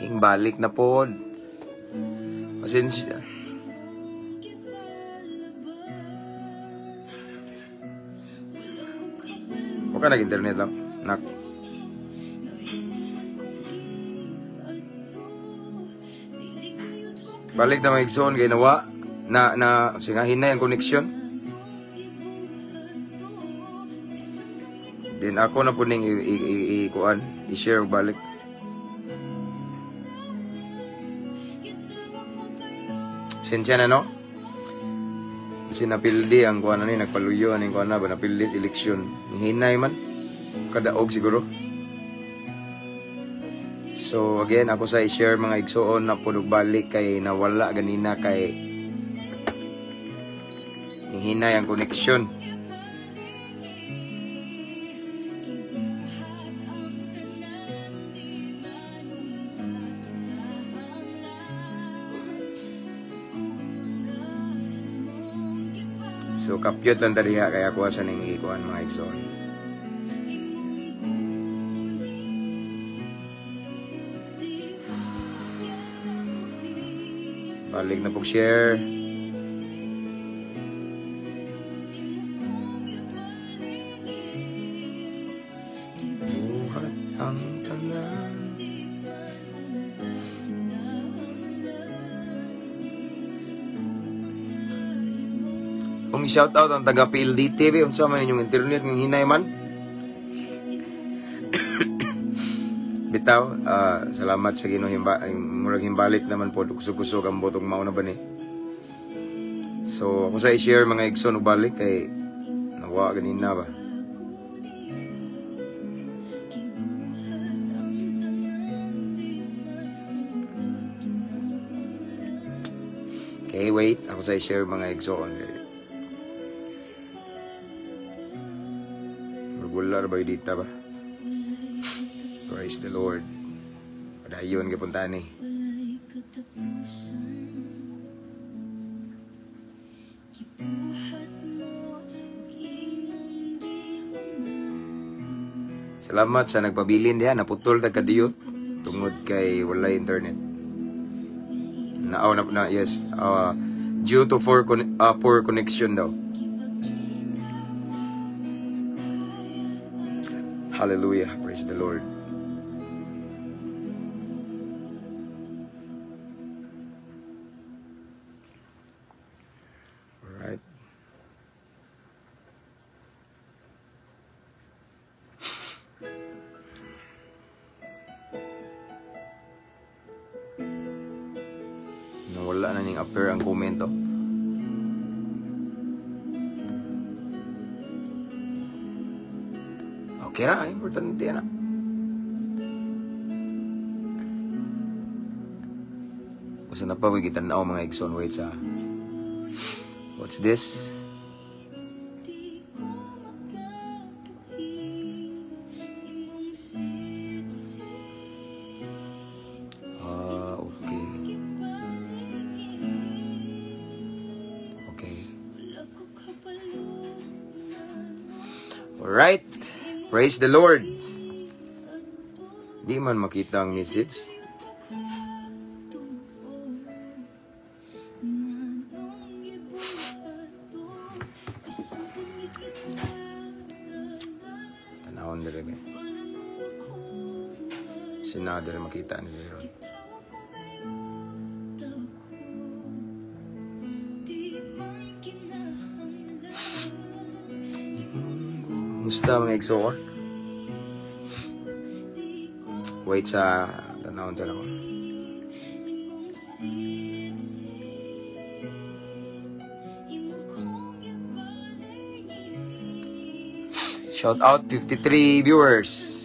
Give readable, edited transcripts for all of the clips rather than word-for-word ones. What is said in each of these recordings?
Hingbalik na pod. Pasensya. Huwag ka nag-internet lang. Nak. Balik na mga igsoon kay nawa na na singahin na yung connection. Then ako na po ning i-kuan, i-share balik. Sensya na, no? Sinapildi ang kuan ni, nagpaluyo aning kuan na ba, napildi eleksyon. Hinay man kadaog siguro. So again, ako sa i-share mga igsoon na pud balik kay nawala ganina kay hinay ang connection. So kapyot lang dariha kay ako sa ning ikuan mga igsoon. Balik na pog share. Buhat ang tanan. Kung i-shout out ang taga PLDT, unsa man inyong internet ng hinay man. Bitaw, salamat sa Ginoo, murag himbalik naman po, kusog-kusog ang botong mao na ba ni. So ako sa i-share mga igsoon og balik kay nawa ganina ba. Okay, wait, ako sa i-share mga igsoon kay wala ba dita ba? Praise the Lord. Padayon kay punta ni. Salamat sa nagpabilin diha, naputol na kadiyot tungod kay walay internet. Na, oh, na, yes, due to poor connection daw. Hallelujah. Praise the Lord. Alright. Nawala na ning appear ang komento. Okay na, importante na. Basta na pa, kita na mga igsoon. Wait sa... What's this? Okay. Okay. Alright. Praise the Lord. Di man makita ang message. Tanawon dere ba? Sinada rin makita ni Leron. Musta mga igsoon? Wait sa tanawon sa ako. Shout out 53 viewers.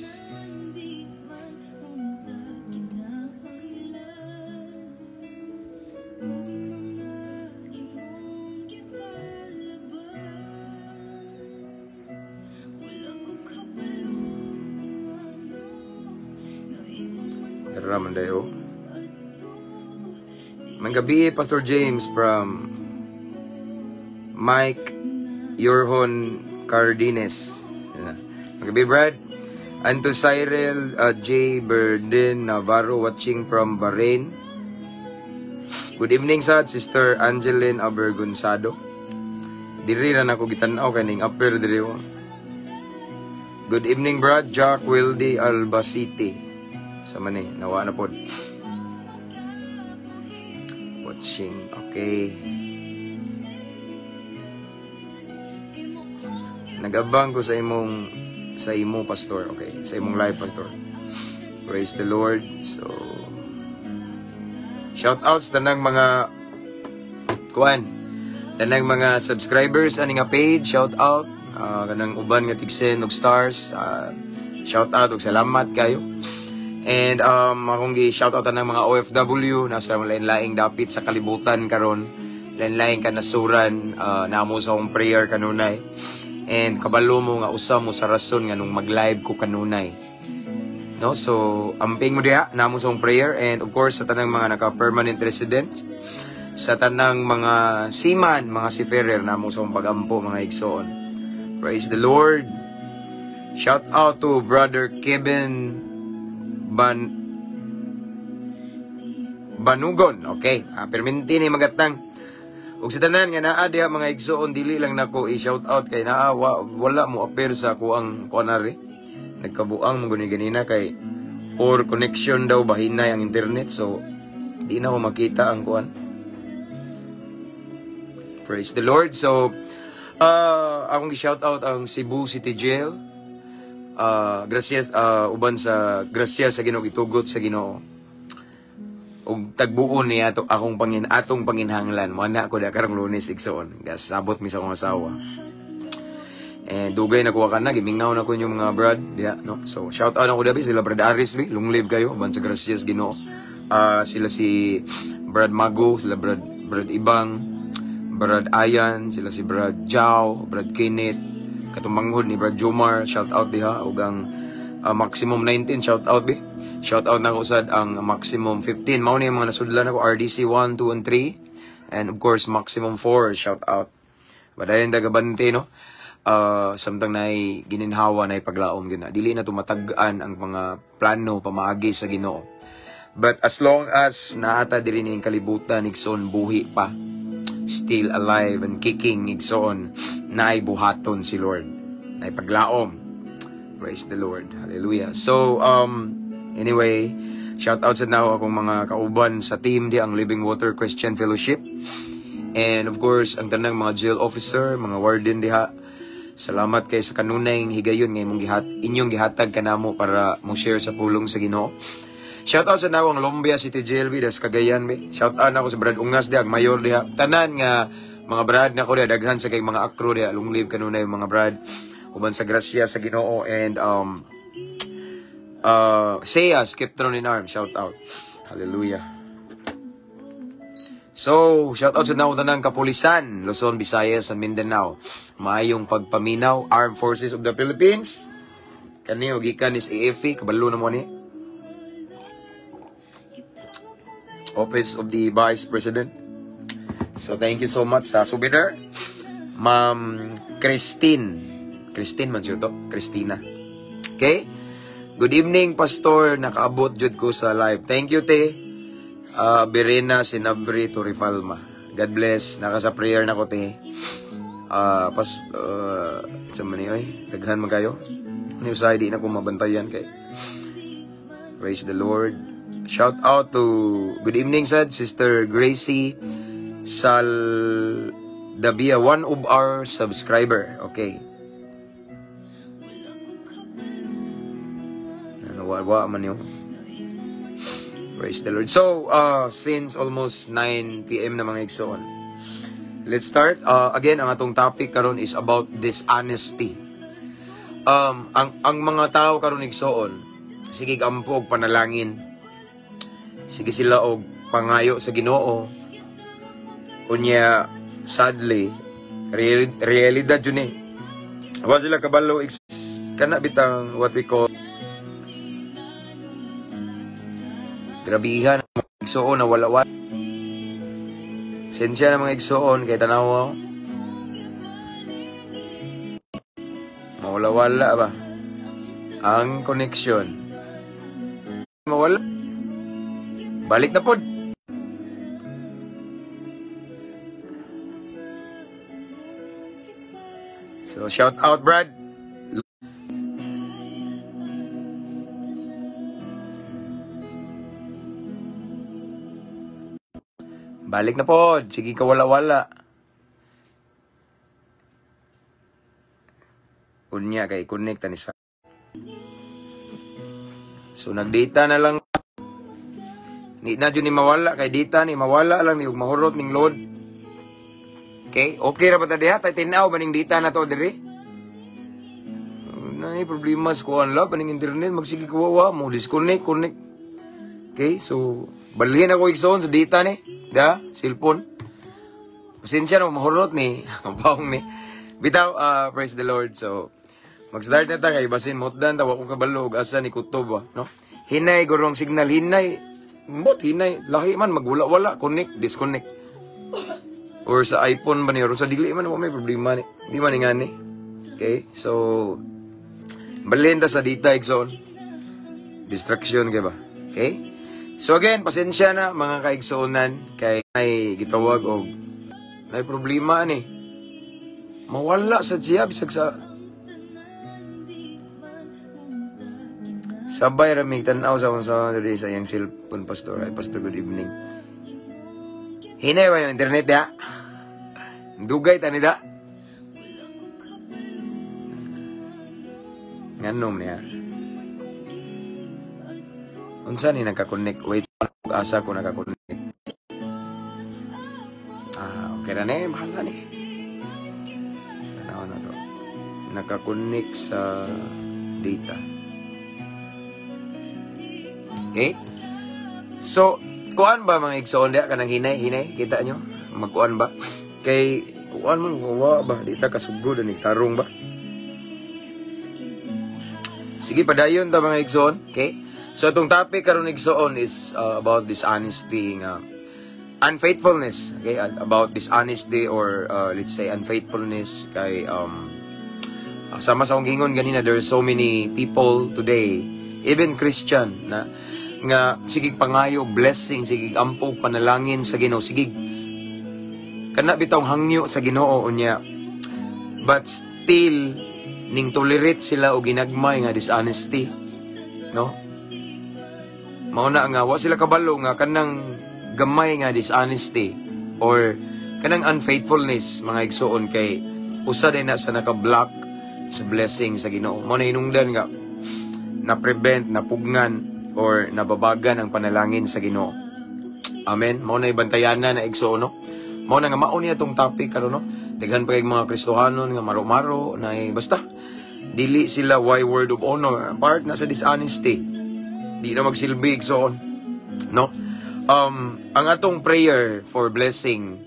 Gabi, Pastor James from Mike Yorhon Cardines. Magabi, Brad. And to Cyril J. Berdin Navarro watching from Bahrain. Good evening sa Sister Angeline Abergonzado. Diri ra nako gitan-aw kay ning upper diri oh. Good evening, Brad Jack Wildy Albacete. Sa man eh, nawa na pod. Watching, okay. Nagabang ko sa imo, pastor, okay, sa imong live, pastor. Praise the Lord. So shout outs tanang mga kuan, tanang mga subscribers ani nga page, shout out kanang uban nga tig-send og stars, shout out og salamat kayo. And akong gi shout out tanang mga OFW nasa lain-laing dapit sa kalibutan karon, lain-laing kanasuran, namo sa akong prayer kanunay. And kabalo mo nga usa mo sa rason nga nung mag-live ko kanunay. No? So, amping mo diha, namo sa akong prayer, and of course sa tanang mga naka-permanent resident, sa tanang mga seaman, mga seafarer, namo sa akong pagampo mga igsoon. Praise the Lord. Shout out to Brother Kevin Banugon. Okay, perminti ni magatang. Ug sa tanan nga naa diha mga igsoon, dili lang nako i-shout out kay naa wala mo appear sa kuang kuan ari. Nagkabuang mo guni ganina kay or connection daw bahinay ang internet, so di na ko makita ang kuan. Praise the Lord. So akong i-shout out ang Cebu City Jail. Gracias uban sa grasya sa Ginoo, gitugot sa Ginoo ug tagbuon niya ato akong atong panginhanglan. Mo na ako da karong Lunes, igsoon. Gasabot mi sa akong asawa. And dugay na kuha ka na, gimingaw na ko yung mga brad, diya, no? So shout out ako dabi sila Brad Aris, bi, long live kayo, uban sa grasya sa Ginoo. Sila si Brad Mago, sila Brad Ibang, Brad Ayan, sila si Brad Jao, Brad Kenneth, katumanghod ni Brad Jomar, shout out diha ug ang maximum 19, shout out bi. Shout out na ko sad ang maximum 15. Mao ni ang mga nasudlan ako, RDC 1, 2 and 3, and of course maximum 4, shout out. Badayon dagabante, no? Samtang nay gininhawa nay paglaom gyud na. Dili na tumatag-an ang mga plano pamaagi sa Ginoo. But as long as naata diri ning kalibutan, igsoon, buhi pa, still alive and kicking, igsoon, naay buhaton si Lord. Naay paglaom. Praise the Lord. Hallelujah. So anyway, shout out sa now akong mga kauban sa team di ang Living Water Christian Fellowship. And of course, ang tanang mga jail officer, mga warden diha. Salamat kay sa kanunay higayon nga imong inyong gihatag kanamo para mo share sa pulong sa Ginoo. Shout out sa now ang Lumbia City Jail bi das Cagayan bi. Shout out nako sa Brad Ungas diha, ang mayor diha. Tanan nga mga brad nako diha, daghan sa kay mga akro diha, long live kanunay mga brad. Uban sa grasya sa Ginoo and Seiya, Skiptron in Arms, shout out. Hallelujah. So, shout out sa nautanang kapulisan, Luzon, Visayas, and Mindanao. Maayong pagpaminaw, Armed Forces of the Philippines. Kani og gikan is AFP, kabalo na mo ni. Office of the Vice President. So, thank you so much sa souvenir. Ma'am Christine. Christine man siya to. Christina. Okay? Good evening, Pastor. Nakaabot jud ko sa live. Thank you, te. Berena Sinabri Torifalma. God bless. Naka sa prayer na ko, te. Pas, sa man ni, oy. Daghan man kayo. Ano yung di na ko mabantayan kay. Praise the Lord. Shout out to, good evening, sad, Sister Gracie Saldabia, one of our subscriber. Okay. Nawawa man yun. Praise the Lord. So, since almost 9 p.m. na mga igsoon, let's start. Again, ang atong topic karon is about dishonesty. Ang mga tao karon igsoon, sige gampo og panalangin. Sige sila og pangayo sa Ginoo. Unya, sadly, realidad yun eh. Wa sila kabalo kana bitang what we call grabihan ang mga igsoon na wala wala. Sensya na mga igsoon kay tanaw mawala-wala ba. Ang connection. Mawala. Balik na pod. So, shout out, Brad. Balik na pod. Sige ka wala-wala. Unya kay connect ni sa. So nagdata na lang. Ni na jud ni mawala kay data ni mawala lang ni ug mahurot ning load. Okay, okay ra ba ta diha? Tay tin-aw ba ning data na to diri? Nay problema sa kuan la kaning internet magsige kuwawa mo disconnect connect. Okay, so balhin ako igsoon sa data ni, da cellphone. Pasensya na mahurot ni, mabaong ni. Bitaw, praise the Lord. So mag-start na ta kay basin motdan ta wa ko kabalo og asa ni kutob ba, no? Hinay gorong signal hinay. Mbot hinay lahi man magwala-wala connect disconnect. Or sa iPhone ba ni or sa dili man wa may problema ni. Di man ingani. Okay? So balhin ta sa data igsoon. Distraction kay ba? Okay? So again, pasensya na mga kaigsuonan kay may gitawag og may problema ni. Mawala sa siya bisag sa sabay ra mig tan-aw sa unsa diri sa iyang cellphone, pastor. Ay, pastor, good evening. Hinay ba yung internet ya? Dugay ta nila. Nganom niya. Unsa ni nagka-connect? Wait, asa ko nagka-connect. Ah, okay ra ni, bahala ni. Tanaw na to. Naka-connect sa data. Okay? So, kuan ba mga igsoon diha kanang hinay, hinay, kita nyo? Magkuan ba? Kay kuan man wa ba di ta kasugod ani tarong ba? Sige, padayon ta mga igsoon, okay? So itong topic karon igsoon is about dishonesty nga unfaithfulness, okay? About dishonesty or let's say unfaithfulness kay sama sa akong gingon ganina, there are so many people today, even Christian na nga sige pangayo blessing, sige ampog panalangin sa Ginoo, sige kana bitawng hangyo sa Ginoo unya, but still ning tolerate sila og ginagmay nga dishonesty, no? Mao na nga wa sila kabalo nga kanang gamay nga dishonesty or kanang unfaithfulness mga igsuon kay usa din na sa naka-block sa blessing sa Ginoo. Mao na hinungdan nga na-prevent, napugngan or nababagan ang panalangin sa Ginoo. Amen. Mao na ibantayanan na igsuon, no? Mao na nga mao niya tong topic karon, no? Daghan pa kay mga Kristohanon nga maro-maro na basta dili sila why word of honor, part na sa dishonesty. Di na magsilbi igsuon, no? Ang atong prayer for blessing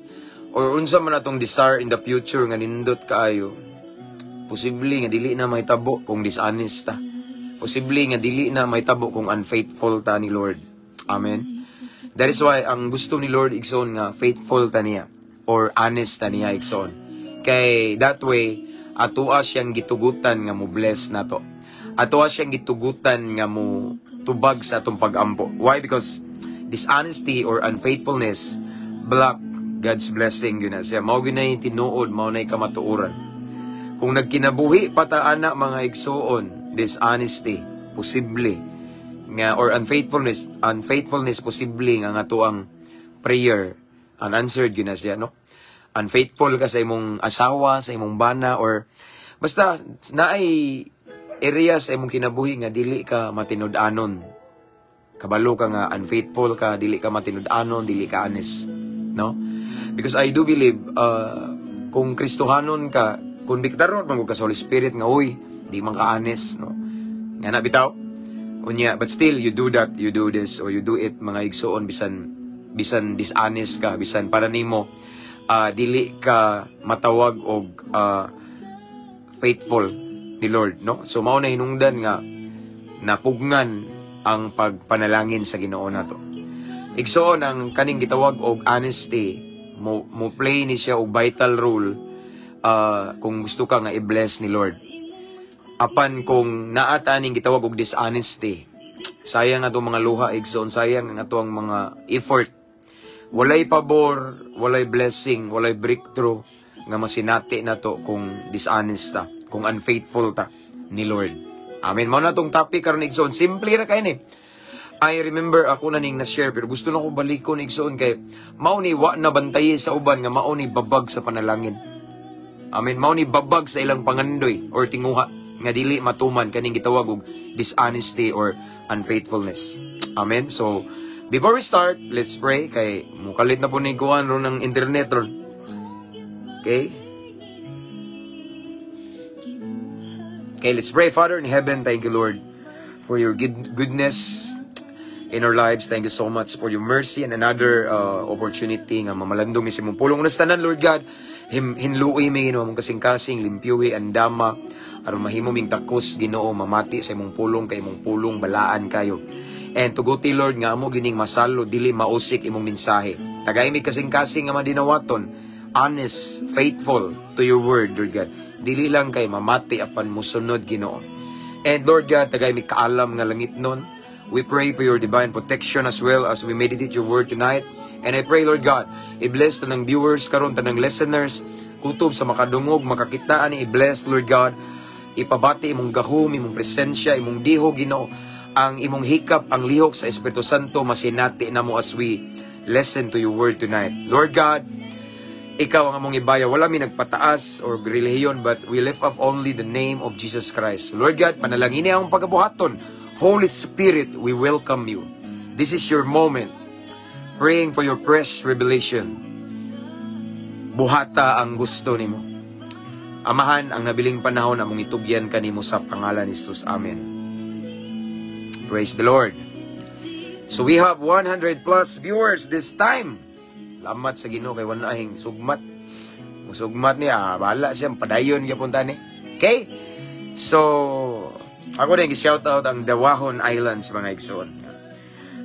or unsa man atong desire in the future nga nindot kaayo, posible nga dili na mahitabo kung dishonest ta. Posible nga dili na mahitabo kung unfaithful ta ni Lord. Amen. That is why ang gusto ni Lord igsoon nga faithful ta niya or honest ta niya igsoon. Kay that way atoa siyang gitugutan nga mo bless nato. Atoa siyang gitugutan nga mo tubag sa atong pagampo. Why? Because dishonesty or unfaithfulness block God's blessing yun na siya. Mao gyud nay tinuod, mao nay kamatuoran. Kung nagkinabuhi pa ta ana mga igsoon, dishonesty posible nga or unfaithfulness, unfaithfulness posible nga nga ang prayer unanswered gyud na siya, no? Unfaithful ka sa imong asawa, sa imong bana, or basta naay area sa imong kinabuhi nga dili ka matinud-anon. Kabalo ka nga unfaithful ka, dili ka matinud-anon, dili ka honest, no? Because I do believe kung Kristohanon ka, kung biktaron man ka sa Holy Spirit nga uy, di man ka honest, no? Nga na bitaw. Unya, but still you do that, you do this or you do it mga igsoon bisan bisan dishonest ka, bisan para nimo dili ka matawag og faithful ni Lord, no? So mao na hinungdan nga napugnan ang pagpanalangin sa Ginoo nato. Igsoon ang kaning gitawag og honesty mo play ni siya og vital role kung gusto ka nga i-bless ni Lord. Apan kung naa ta ning gitawag og dishonesty, sayang atong mga luha, igsoon, sayang ang atong mga effort. Walay pabor, walay blessing, walay breakthrough nga masinati nato kung dishonest ta, kung unfaithful ta ni Lord. Amen. Mao na tong topic karon, igsoon. Simple ra kay ni. I remember ako na ning na-share pero gusto na ko balikon, igsoon, kay mao ni wa na bantayi sa uban nga mao ni babag sa panalangin. Amen. Mao ni babag sa ilang pangandoy or tinguha nga dili matuman, kaning gitawag og dishonesty or unfaithfulness. Amen. So, before we start, let's pray kay mukalit na po ni kuan ron ng internet ron. Okay? Okay, let's pray. Father in heaven, thank you, Lord, for your goodness in our lives. Thank you so much for your mercy and another opportunity nga mamalandong mi sa imong pulong. Unas tanan, Lord God, hinluoy mi, Ginoo, among kasing-kasing, limpyuhi ang dama, aron mahimo ming takos, Ginoo, mamati sa imong pulong, kay imong pulong balaan kayo. And tuguti, Lord, nga amo gining masalo, dili mausik imong mensahe. Tagay mi kasing-kasing nga madinawaton, honest, faithful to your word, Lord God. Dili lang kay mamati apan musunod, Ginoo. And Lord God, tagay mi kaalam nga langit nun. We pray for your divine protection as well as we meditate your word tonight. And I pray, Lord God, i-bless tanang viewers karon, tanang listeners, kutob sa makadungog, makakita ani, i-bless, Lord God. Ipabati imong gahom, imong presensya, imong diho, Ginoo, ang imong hikap, ang lihok sa Espiritu Santo masinati namo as we listen to your word tonight. Lord God, ikaw ang among ibaya. Wala mi nagpataas or relihiyon, but we lift up only the name of Jesus Christ. Lord God, panalangin ang pagabuhaton. Holy Spirit, we welcome you. This is your moment. Praying for your fresh revelation. Buhata ang gusto nimo. Amahan, ang nabiling panahon among itugyan kanimo sa pangalan ni Jesus. Amen. Praise the Lord. So we have 100 plus viewers this time. Salamat sa Ginoo kay wala ahing sugmat. Sugmat niya, bahala siya padayon gyapon tani. Okay? So ako din shout out ang Dawahon Islands, mga igsoon.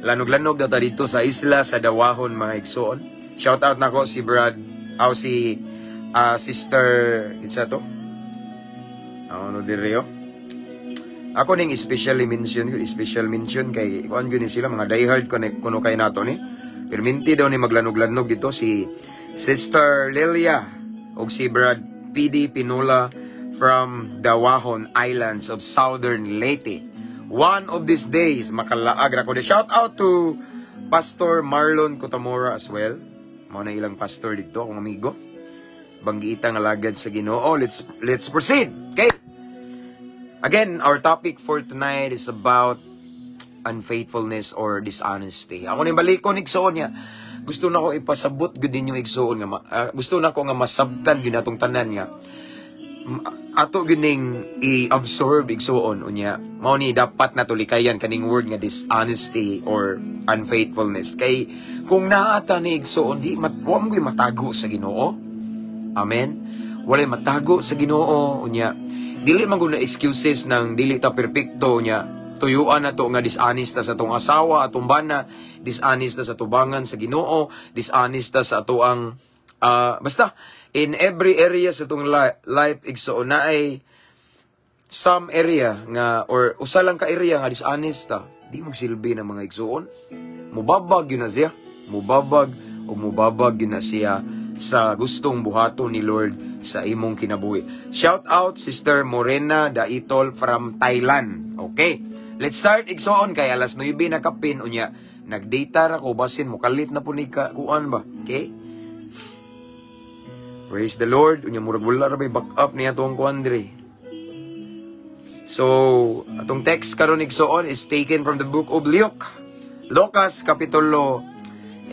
Lanog-lanog daw ta dito sa isla sa Dawahon, mga igsoon. Shout out nako si Brad aw si Sister kinsa to? Ano dire? Ako ning special mention kay kuan gyud ni sila, mga diehard kuno kay nato ni. Perminti daw ni maglanog-lanog dito si Sister Lilia ug si Brad PD Pinula from Dawahon Islands of Southern Leyte. One of these days, makalaag ra ko. Shout out to Pastor Marlon Cotamora as well. Mao na ilang pastor dito, akong amigo. Banggiita nga lagad sa Ginoo. Let's proceed. Okay. Again, our topic for tonight is about unfaithfulness or dishonesty. Ako ni balikon, igsoon niya. Gusto na ko ipasabot gud ninyo, igsoon, nga gusto na ko nga masabtan gyud natong tanan nga ato gining i-absorb, igsoon, unya mao ni dapat nato likayan kaning word nga dishonesty or unfaithfulness, kay kung naa ta ni, igsoon, di mat wa mo matago sa Ginoo. Amen. Walay matago sa Ginoo. Unya dili man gud na excuses nang dili ta perpekto, unya tuyuan na to nga dishonest ta sa atong asawa, atong bana, dishonest ta sa tubangan sa Ginoo, dishonest ta sa atoang basta in every area sa atong life, igsoon, na ay some area nga or usa lang ka area nga dishonest ta, di magsilbi ng mga igsoon. Mubabag yun na siya. Mubabag o mubabag yun na siya sa gustong buhaton ni Lord sa imong kinabuhi. Shout out Sister Morena Daitol from Thailand. Okay. Let's start, igsoon, kay alas 9 na kapin, unya nagdata ra ko, basin mokalit na po ni ka kuan ba. Okay? Praise the Lord. Unya murag wala ra bay back up niya atong kuan diri. So, atong text karon, igsoon, is taken from the book of Luke. Lucas kapitulo,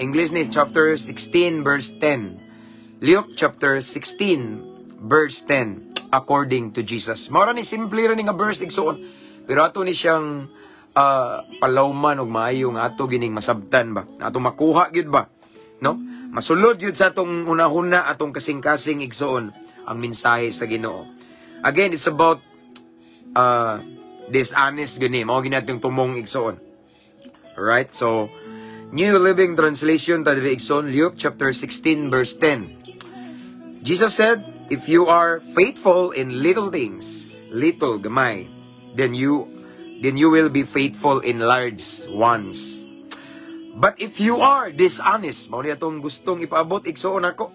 English ni chapter 16 verse 10. Luke chapter 16 verse 10, according to Jesus. Mao ra ni, simple ra ni nga verse, igsoon. Pero ato ni siyang palawman og maayo nga ato gining masabtan ba. Ato makuha gyud ba? No? Masulod gyud sa atong unahuna, atong kasing-kasing, igsoon, ang mensahe sa Ginoo. Again, it's about dishonest gani. Mao ginatong tumong, igsoon. Alright? So, New Living Translation ta diri, igsoon, Luke chapter 16 verse 10. Jesus said, "If you are faithful in little things, Little, gamay, then you will be faithful in large ones. But if you are dishonest, mao ni atong gustong ipaabot, igsuon ako.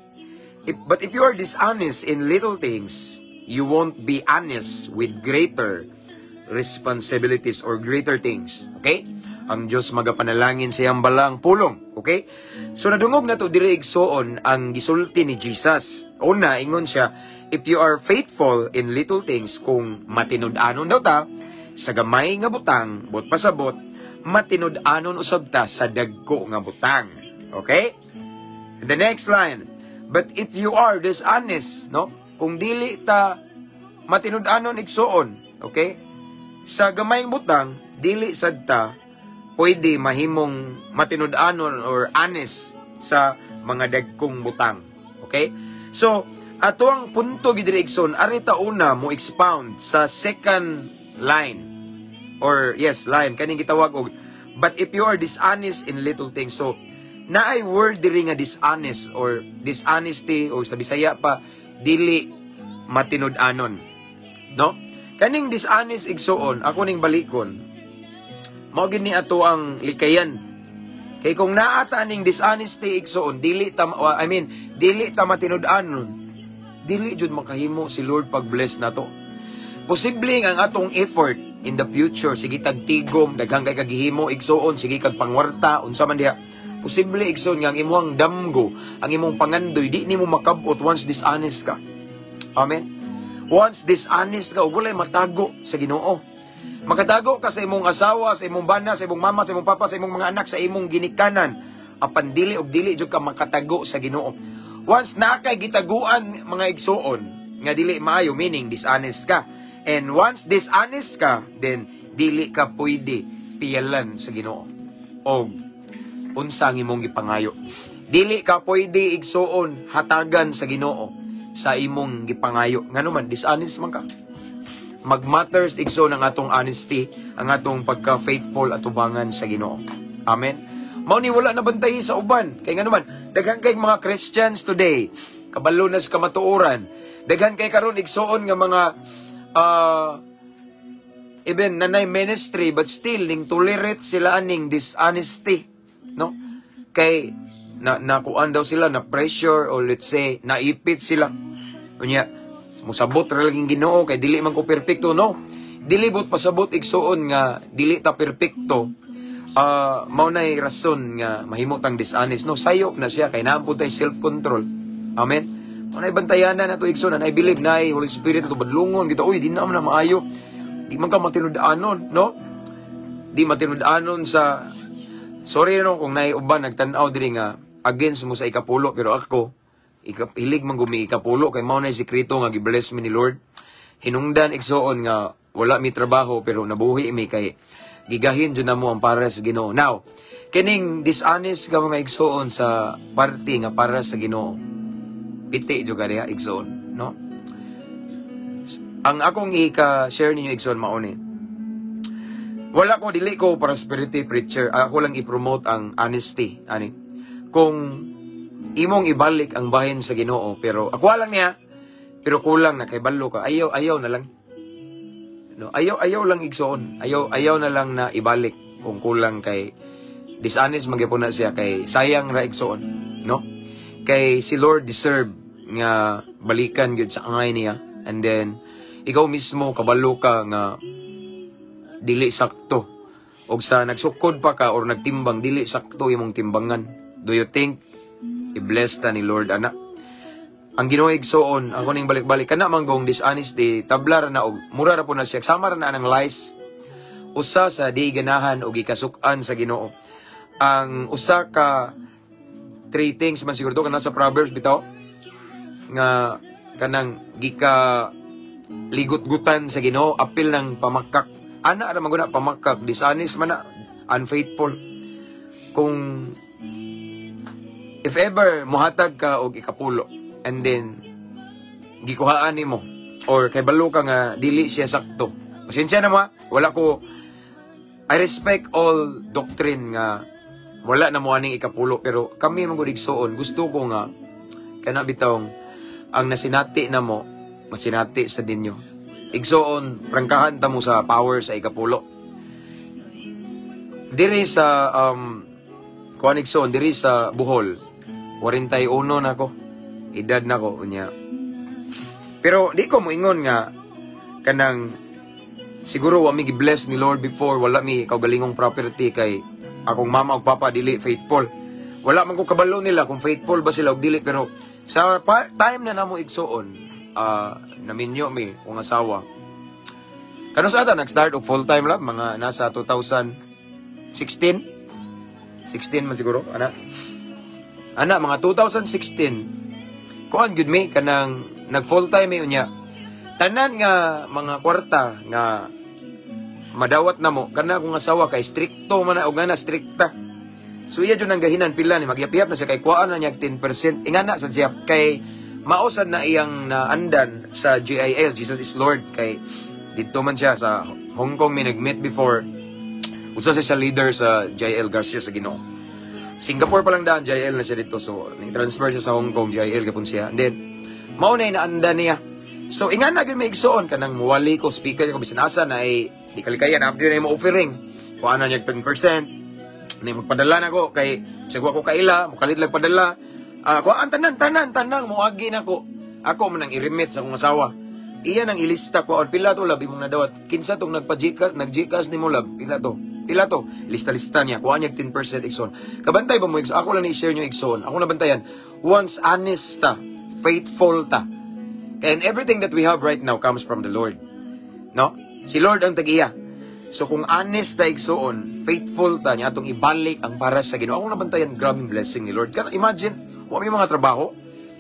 But if you are dishonest in little things, you won't be honest with greater responsibilities or greater things. Okay? Ang Diyos magapanalangin sa iyang balang pulong. Okay? So nadungog na to diri, igsuon, ang gisulti ni Jesus. Una, ingon siya, if you are faithful in little things, kung matinud-anon daw ta sa gamay nga butang, buot pasabot, matinud-anon usab ta sa dagko nga butang. Okay? And the next line, but if you are dishonest, no? Kung dili ta matinud-anon, igsuon, okay? Sa gamayng butang, dili sad ta pwede mahimong matinud-anon or honest sa mga dagkong butang. Okay? So, ato ang punto gid diri, igsoon, ari ta una mo expound sa second line or, yes, line kaning gitawag og "But if you are dishonest in little things." So naay word diri nga dishonest or dishonesty or sa Bisaya pa, dili matinud-anon, no? Kaning dishonest, igsuon, ako ning balikon, mao gid ni ato ang likayan kay kung naa ta ning dishonesty, igsuon, dili ta, I mean, dili ta matinud-anon, dili jud makahimo si Lord pag-bless nato. Posible ang atong effort in the future, sige tag tigom, daghang kay kagihimo, igsuon, sige kag pangwarta, unsa man diha. Posible, igsuon, nga ang imong damgo, ang imong pangandoy, di nimo makabot once dishonest ka. Amen. Once dishonest ka, ug walay matago sa Ginoo. Makatago ka sa imong asawa, sa imong bana, sa imong mama, sa imong papa, sa imong mga anak, sa imong ginikanan. Apan dili og dili jud ka makatago sa Ginoo. Once naa kay gitaguan, mga igsuon, nga dili maayo, meaning dishonest ka. And once dishonest ka, then dili ka pwede piyalan sa Ginoo. Og unsa ang imong gipangayo. Dili ka pwede, igsuon, hatagan sa Ginoo sa imong gipangayo. Ngano man dishonest man ka. Magmatters, igsoon, ang atong honesty, ang atong pagka-faithful atubangan sa Ginoo. Amen. Mao ni wala na bantayi sa uban. Kay ngano man, daghan kay mga Christians today, kabalo na sa kamatuoran. Daghan kay karon, igsuon, nga mga even nanay ministry but still ning tolerate sila aning dishonesty, no? Kay na nakuan daw sila na pressure or, let's say, naipit sila. Unya musabot ra laging Ginoo kay dili man ko perpekto, no? Dili buot pasabot, igsuon, nga dili ta perpekto mao nay rason nga mahimo tang dishonest, no? Sayop na siya kay naa pud tay self-control. Amen. Mao nay bantayanan nato, igsoon, and I believe na Holy Spirit ato badlungon kita, "Uy, di na man na maayo, di man ka matinud-anon," no? Di matinud-anon sa, sorry no kung naay uban nagtan-aw diri nga against mo sa ikapulo, pero ako hilig man gumi ikapulo kay mao na sekreto nga gi-bless mi ni Lord. Hinungdan, igsuon, nga wala mi trabaho pero nabuhi mi kay gigahin jud namo ang para sa Ginoo. Now, kining dishonest ka, mga igsuon, sa parte nga para sa Ginoo, piti jud ka diha, igsuon, no? Ang akong ika-share ninyo, igsuon, mao ni. Wala ko, dili ko prosperity preacher. Ako lang i-promote ang honesty ani. Kung imong ibalik ang bahin sa Ginoo, pero ako lang niya, pero kulang na kay balo ka, ayaw ayaw na lang. No, ayaw ayaw lang, igsoon. Ayaw ayaw na lang na ibalik kung kulang kay dishonest man gyapon na siya kay sayang ra, igsoon, no? Kay si Lord deserve nga balikan gyud sa angay niya and then ikaw mismo kabalo ka nga dili sakto og sa nagsukod pa ka or nagtimbang, dili sakto imong timbangan. Do you think i-bless ta ni Lord ana? Ang Ginoo, igsoon, ako ning balik-balik kana manggong dishonesty, tabla ra na og mura ra po na siya, sama ra na ang lies. Usa sa di ganahan og gikasuk-an sa Ginoo. Ang usa ka three things man siguro to kana sa Proverbs bitaw nga kanang gika ligot-gutan sa Ginoo, apil ng pamakak. Ana ra man guna pamakak, dishonest man na, unfaithful. Kung if ever mohatag ka og ikapulo and then gikuhaan nimo or kay balo ka nga dili siya sakto. Pasensya na mo ha. Wala ko, I respect all doctrine nga wala na mo aning ikapulo, pero kami man gud, igsuon, gusto ko nga kana bitawng ang nasinati na mo masinati sa dinyo. Igsoon, prangkahan ta mo sa power sa ikapulo. Diri sa kuan, igsoon, diri sa Bohol, 41 na ko. Edad na ko unya. Pero di ko moingon nga kanang siguro wa mi gi-bless ni Lord before, wala mi kaugalingong property kay akong mama ug papa dili faithful. Wala man ko kabalo nila kung faithful ba sila og dili, pero sa time na namo, igsoon, naminyo mi kong asawa. Kano sa ata nag-start og full time lang mga nasa 2016, 16 man siguro ana ana mga 2016, kuan gyud mi, kanang nag full time mi. Unya tanan nga mga kwarta nga madawat namo kana akong asawa kay strikto man na og nga na strikta. So iya jud ang gahinan pila ni magyapiyap na siya kay kuhaan na niya 10%. Ingana sa siya kay mausad na iyang naandan sa JIL, Jesus is Lord, kay didto man siya sa Hong Kong mi nag-meet before. Usa siya sa leader sa JIL, Garcia sa Ginoo. Singapore pa lang daan, JIL na siya dito. So, ni-transfer siya sa Hong Kong, JIL gapon siya. And then, mao na naandan niya. So, ingana gyud may igsoon kanang muwali ko, speaker ko bisan asa na ay di kalikayan after na mo offering. Kuha na niya 10%. Ni magpadala na ko kay sigwa ko kaila, mokalit lang padala. Ah, kuhaan tanan tanan tanang moagi na ko. Ako man ang i-remit sa akong asawa. Iya nang ilista ko on pila to, love, imong nadawat. Kinsa tong nagpa-GCash, nag-GCash nimo, love? Pila to? Pila to? Lista-lista niya. Kuha niya 10%, igsoon. Kabantay ba mo, igsoon? Ako lang ni-share niyo, igsoon. Ako nabantayan. Once honest ta, faithful ta. And everything that we have right now comes from the Lord. No? Si Lord ang tag-iya. So kung honest ta, igsoon, faithful ta niya atong ibalik ang para sa Ginoo. Ako nabantayan, grabing blessing ni Lord. Kana imagine, wa may mga trabaho,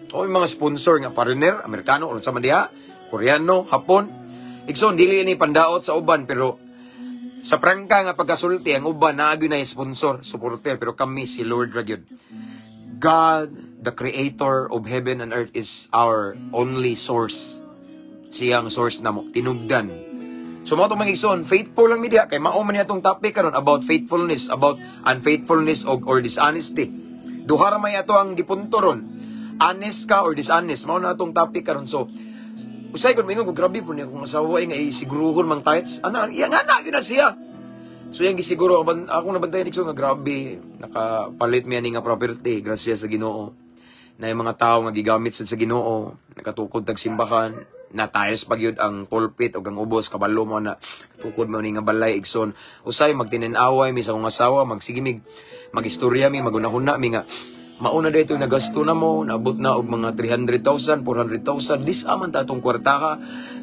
wa may mga sponsor nga foreigner, Amerikano, or sa man diha, Koreano, Hapon. Igsoon, dili ni pandaot sa uban, pero sa prangka nga pagkasulti, ang uban naa gyud na sponsor, supporter, pero kami si Lord ra gyud. God, the creator of heaven and earth, is our only source. Siya ang source namo, tinugdan. So mao to, mga igsoon, faithful lang mi diha kay mao man niya atong topic karon about faithfulness, about unfaithfulness or dishonesty. Duha ra may ato ang gipunto ron. Honest ka or dishonest, mao na atong topic karon. So usay kon moingon ko, grabe po niya kung asawa ay nga siguruhon mang tithes. Ana, iya nga na gyud na siya. So yang gisiguro akong nabantayan, igsoon, nga grabe nakapalit mi ani nga property, grasya sa Ginoo. Na yung mga tao nga gigamit sad sa Ginoo, nakatukod tag simbahan, na tiles pag yun ang pulpit o ang ubos, kabalo mo na tukod mo ni nga balay, igsoon. Usay magtinin-away mi sa akong asawa, magsige mig magistorya mi, magunahuna mi nga mauna dito nagasto na mo, naabot na og mga 300,000, 400,000, dis aman ta atong kwarta ka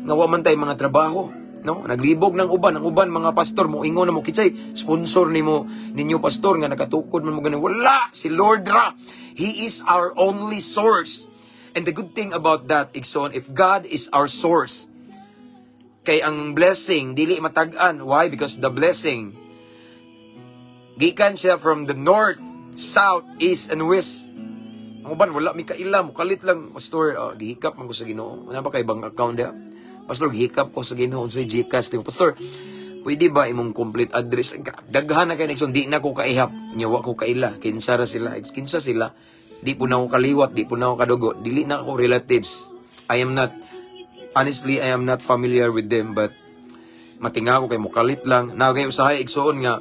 nga wa man tay mga trabaho, no? Naglibog ng uban, ang uban mga pastor mo ingon na mo kinsay sponsor nimo ninyo, pastor, nga nakatukod man mo gani. Wala, si Lord ra. He is our only source. And the good thing about that, igsoon, if God is our source, kay ang blessing dili matag-an. Why? Because the blessing gikan siya from the north, south, east, and west. Ang uban, wala mi kaila, mukalit lang, "Pastor, gihikap man ko sa Ginoo. Wala ba kay bank account diha? Pastor, gihikap ko sa Ginoo sa GCash nimo. Pastor, pwede ba imong complete address?" Daghan na kay igsoon, di na ko kaihap. Nya wa ko kaila, kinsa ra sila, kinsa sila. Di po na ako kaliwat, di po na ako kadugo, dili na ako relatives. I am not, honestly, I am not familiar with them, but matinga ko kay mukalit lang. Na kay usahay, igsoon, nga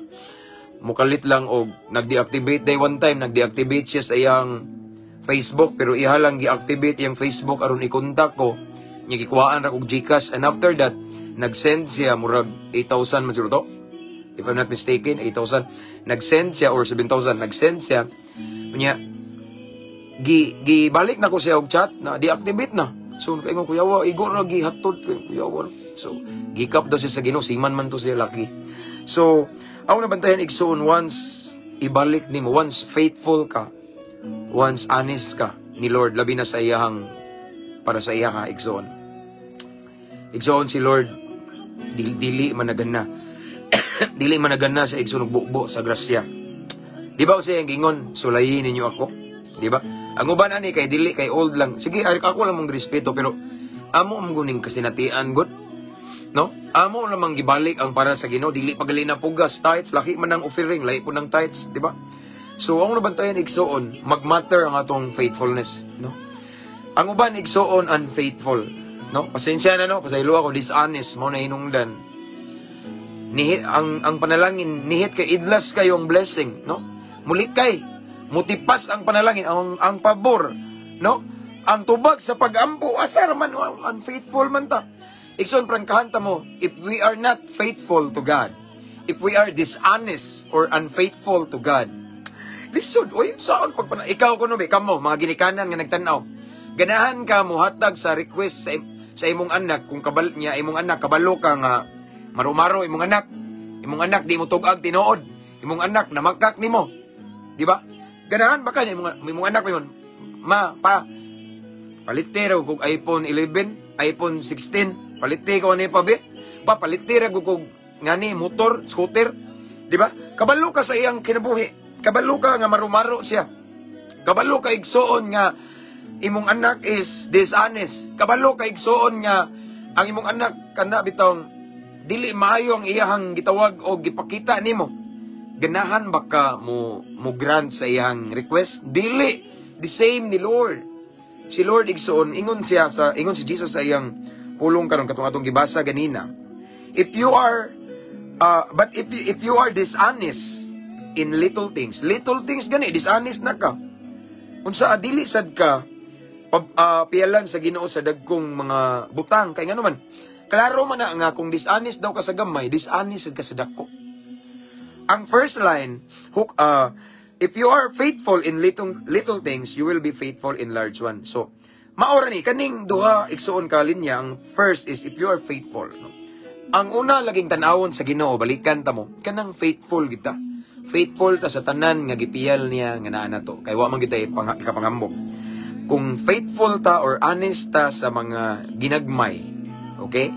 mukalit lang og nag-deactivate day one time, nag-deactivate siya sa iyang Facebook, pero iha lang gi-activate iyang Facebook aron i-contact ko. Nya gikuhaan ra kog GCash and after that nag-send siya murag 8,000 man siguro to. If I'm not mistaken, 8,000. Nag-send siya or 7,000, nag-send siya. Nya gi gibalik na ko siya og chat na deactivate na. So kay ko, "Kuyawa, igo ra gihatod ko, kuyawa." So gikap daw siya sa Ginoo, seaman man to siya laki. So ako nabantayan, igsoon, once ibalik nimo, once faithful ka, once honest ka ni Lord, labi na sa iyahang para sa iya ka, igsoon. Igsoon, si Lord dili, dili managana. Dili managana sa, igsoon, og bubo sa grasya. Di ba siya gingon, "Sulayin ninyo ako"? Di ba? Ang uban ani kay dili kay old lang. Sige, ako lang mong respeto, pero amo ang guning kasinatian god. No? Amo namang gibalik ang para sa Ginoo, dili pa gali na pugas, tithes, laki man ang offering, lahi po ng tithes, di ba? So ang nabantayan, igsoon, magmatter ang atong faithfulness, no? Ang uban, igsoon, unfaithful. No? Pasensya na, no, pasaylo ako, dishonest mo na hinungdan. Nihit ang panalangin, nihit kay idlas kayo ang blessing, no? Muli kay mutipas ang panalangin, ang pabor, no? Ang tubag sa pagampo, asa man, unfaithful man ta. Igsoon, prangkahan ta mo, if we are not faithful to God, if we are dishonest or unfaithful to God, lisod, oy, saan pagpana ikaw kuno be, kamo mga ginikanan nga nagtan-aw. Ganahan ka mohatag sa request sa imong anak kung kabal niya imong anak, kabalo ka nga marumaro imong anak. Imong anak di mo tug-ag tinuod. Imong anak namakak nimo. Di ba? Ganahan ba ka niya imong anak mo, "Ma, pa, palite ra kog iPhone 11, iPhone 16, palite ko ani pa be. Pa, palite ra kog ngani motor, scooter." Di ba? Kabalo ka sa iyang kinabuhi. Kabalo ka nga marumaro siya. Kabalo ka, igsuon, nga imong anak is dishonest. Kabalo ka, igsuon, nga ang imong anak kana bitong dili maayo ang iyahang gitawag o gipakita nimo. Ganahan ba ka mo grant sa iyang request? Dili. The same ni Lord. Si Lord, igsuon, ingon si Jesus sa iyang pulong karon, katong atong gibasa ganina. If you are but if you are dishonest in little things gani, dishonest na ka. Unsa dili sad ka piyalan sa Ginoo sa dagkong mga butang? Kay ngano man, klaro man na nga kung dishonest daw ka sa gamay, dishonest sad ka sa dako. Ang first line hook, if you are faithful in little little things, you will be faithful in large one. So maora ni kaning duha, igsuon, ka linya. Ang first is if you are faithful, no? Ang una laging tan-awon sa Ginoo, balikan ta mo, kanang faithful kita, faithful ta sa tanan nga gipiyal niya nga naa nato, kay wa man kita ikapangambok kung faithful ta or honest ta sa mga ginagmay, okay?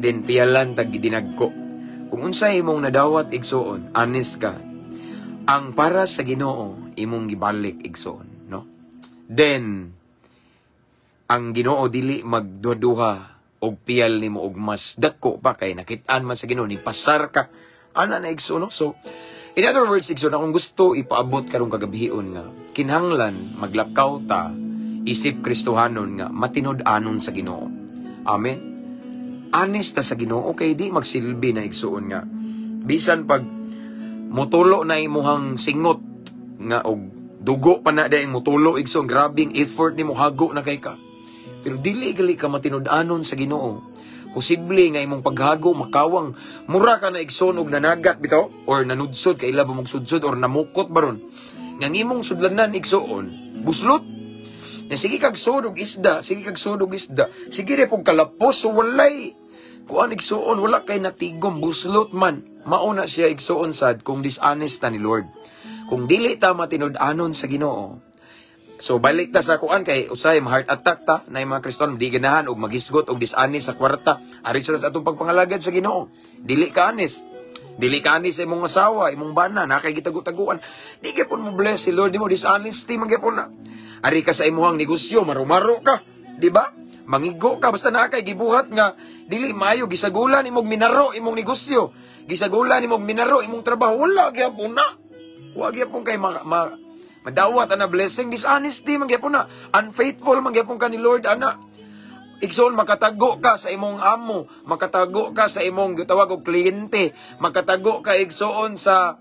Then piyalan tag gidinagko. Kung unsay imong nadawat, igsuon, honest ka. Ang para sa Ginoo imong gibalik, igsuon, no? Then ang Ginoo dili magduha og piyal nimo og mas dako pa, kay nakit-an man sa Ginoo ni pasar ka ana na, igsuon, no? So in other words, igsuon, akong gusto ipaabot karong kagabion nga kinahanglan maglakaw ta isip Kristohanon nga matinud-anon sa Ginoo. Amen. Honest ta sa Ginoo kay di magsilbi na, igsuon, nga bisan pag mutulo na imuhang singot nga og dugo pa na dayong mutulo, igsuon, grabing effort nimo, hago na kay ka. Pero dili gali ka matinud-anon sa Ginoo. Posible nga imong paghago makawang, mura ka na, igsoon, og nanagat bitaw or nanudsod, kay ila ba mong sudsod or namukot baron. Nga ang imong sudlanan, igsuon, buslot. Na sige kag sud og isda, sige kag sud og isda, sige re pug kalapos, so walay kuan, igsuon, wala kay natigom, buslot man. Mao na siya, igsuon, sad kung dishonest ta ni Lord. Kung dili ta matinud-anon sa Ginoo. So balik ta sa kuan, kay usay ma-heart attack ta na yung mga Kristiyano di ganahan og magisgot og dishonest sa kwarta. Ari sa atong pagpangalagad sa Ginoo. Dili ka honest. Dili ka honest sa imong asawa, imong bana, na kay gitago-taguan. Di gyapon mo bless si Lord mo, dishonesty man gyapon na. Ari ka sa imong negosyo, marumaro ka, di ba? Mangigo ka basta naa kay gibuhat nga dili maayo, gisagulan imong minaro imong negosyo. Gisagulan imong minaro imong trabaho, wala gyapon na. Wa gyapon kay madawat ana blessing, dishonesty man gyapon na. Unfaithful man gyapon ka ni Lord ana. Igsoon, makatago ka sa imong amo, makatago ka sa imong gitawag og kliyente, makatago ka, igsoon, sa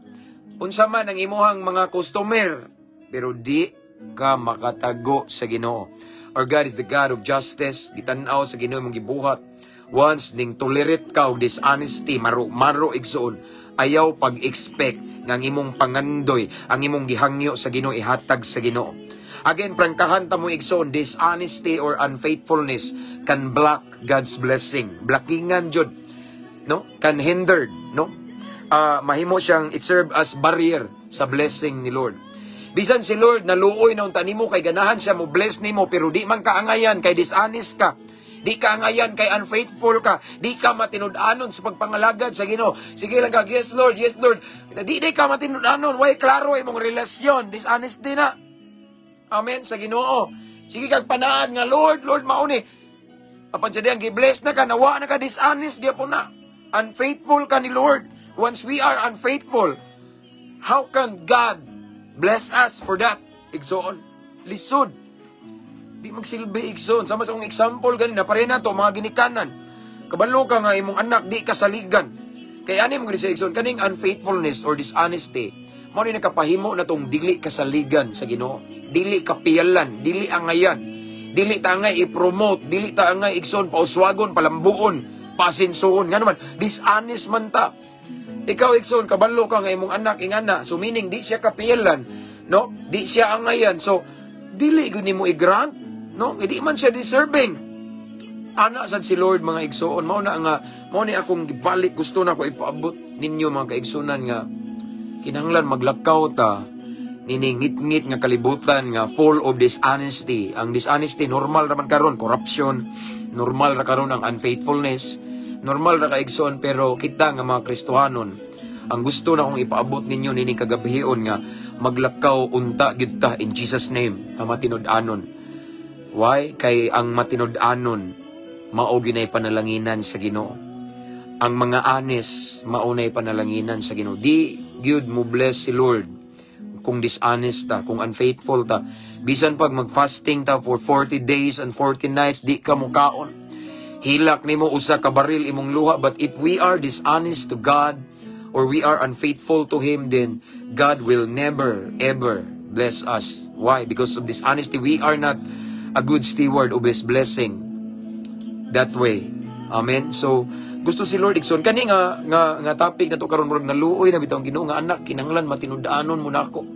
unsa man ang imuhang mga customer, pero di ka makatago sa Ginoo. Our God is the God of justice. Gitan-aw sa Ginoo imong gibuhat. Once ning tolerate ka og dishonesty, maro-maro, igsoon, ayaw pag-expect nga ang imong pangandoy, ang imong gihangyo sa Ginoo, ihatag sa Ginoo. Again, prangkahan ta mo, igsoon, dishonesty or unfaithfulness can block God's blessing. Blockingan jud, no? Can hindered, no? Mahimo siyang it serve as barrier sa blessing ni Lord. Bisan si Lord naluoy na unta nimo kay ganahan siya mo bless nimo, pero di man kaangayan kay dishonest ka. Di ka angayan kay unfaithful ka. Di ka matinud-anon sa pagpangalagad sa Ginoo. Sige lang ka, "Yes Lord, yes Lord." Di ka matinud-anon. Way klaro imong relasyon? Dishonesty na. Amen sa Ginoo. Sige kag panaad nga, "Lord, Lord, mauni." Apan sa diyang gi-bless na ka, nawa na ka, dishonest gyapon na. Unfaithful ka ni Lord. Once we are unfaithful, how can God bless us for that? Igsoon. Lisod. Di magsilbi, igsoon. Sama sa akong example ganina, pareha na to, mga ginikanan. Kabalo ka nga imong anak di kasaligan. Kay ani mo sa igsoon, kaning unfaithfulness or dishonesty, mao ni nakapahimo na tong dili kasaligan sa Ginoo. Dili kapiyalan, dili angayan. Dili ta angay i-promote, dili ta angay, igsoon, pauswagon, palambuon, pasinsuon. Nga naman, dishonest man ta. Ikaw, igsoon, kabalo ka nga imong anak ingana. So meaning di siya kapiyalan, no? Di siya angayan. So dili gyud nimo i-grant, no? Hindi man siya deserving. Ana sad si Lord, mga igsoon, mao na nga mao ni akong gibalik, gusto na ko ipaabot ninyo, mga kaigsunan, nga kinahanglan maglakaw ta niningit-ngit nga kalibutan nga full of dishonesty. Ang dishonesty normal ra man karon, corruption, normal ra karon ang unfaithfulness, normal ra ka, igsoon, pero kita nga mga Kristohanon, ang gusto na akong ipaabot ninyo nining kagabhion nga maglakaw unta gyud ta in Jesus' name nga matinud-anon. Why? Kay ang matinud-anon mao ginay panalanginan sa Ginoo. Ang mga honest mao nay panalanginan sa Ginoo. Di gyud mo bless si Lord kung dishonest ta, kung unfaithful ta. Bisan pag mag-fasting ta for 40 days and 40 nights, di ka mukaon. Hilak nimo usa ka baril imong luha, but if we are dishonest to God or we are unfaithful to Him, then God will never ever bless us. Why? Because of dishonesty, we are not a good steward of His blessing that way. Amen. So, gusto si Lord, igsoon, kani nga topic na to karon, murag naluoy na bitaw ang Ginoo nga, "Anak, kinahanglan matinud-anon mo nako.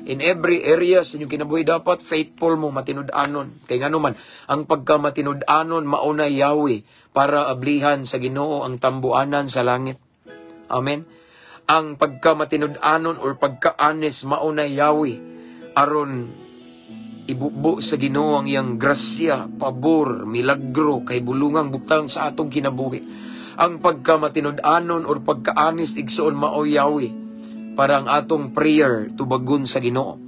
In every area sa inyong kinabuhi dapat faithful mo, matinud-anon." Kay ngano man, ang pagka matinud-anon mao na yawi para ablihan sa Ginoo ang tambuanan sa langit. Amen. Ang pagka matinud-anon or pagka-honest mao na yawi aron ibubo sa Ginoo ang iyang grasya, pabor, milagro kay bulungang butang sa atong kinabuhi. Ang pagka matinud-anon or pagka-honest, igsoon, mao yawi para ang atong prayer tubagon sa Ginoo.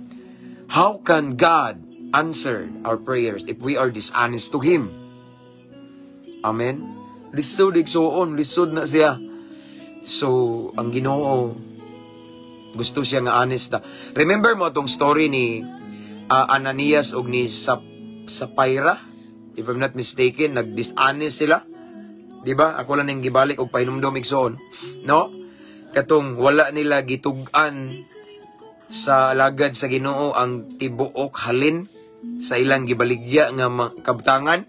How can God answer our prayers if we are dishonest to Him? Amen. Lisod, igsoon, lisod na siya. So, ang Ginoo gusto siya nga honest ta. Remember mo atong story ni Ananias og ni Sapphira? If I'm not mistaken, nag-dishonest sila. Di ba? Ako lang nang gibalik og pahinumdom, igsoon. No? Katong wala nila gitug-an sa alagad sa Ginoo ang tibuok halin sa ilang gibaligya nga kabtangan.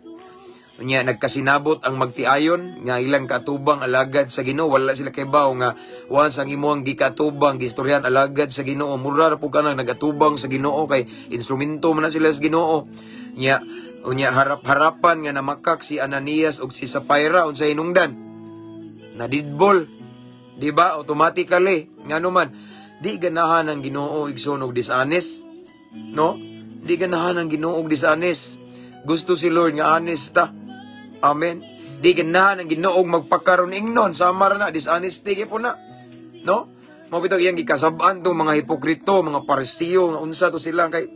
Unya nagkasinabot ang magtiayon nga ilang katubang alagad sa Ginoo, wala sila kaybaw nga once ang imong gikatubang gistoryan alagad sa Ginoo, mura ra pud ka nang nagatubang sa Ginoo kay instrumento man na sila sa Ginoo. Nya unya harap-harapan nga namakak si Ananias ug si Sapphira, unsa hinungdan? Nadidbol. Di ba? Automatically. Ngano man, di ganahan ang Ginoo, igsoon, og dishonest. No? Di ganahan ang Ginoo og dishonest. Gusto si Lord nga honest ta. Amen. Di ganahan ang Ginoo og magpakaron ingnon, sama ra na dishonesty gyud na. No? Mao bitaw iyang gikasab-an tong mga hipokrito, mga Parisiyo, nga unsa to sila, kay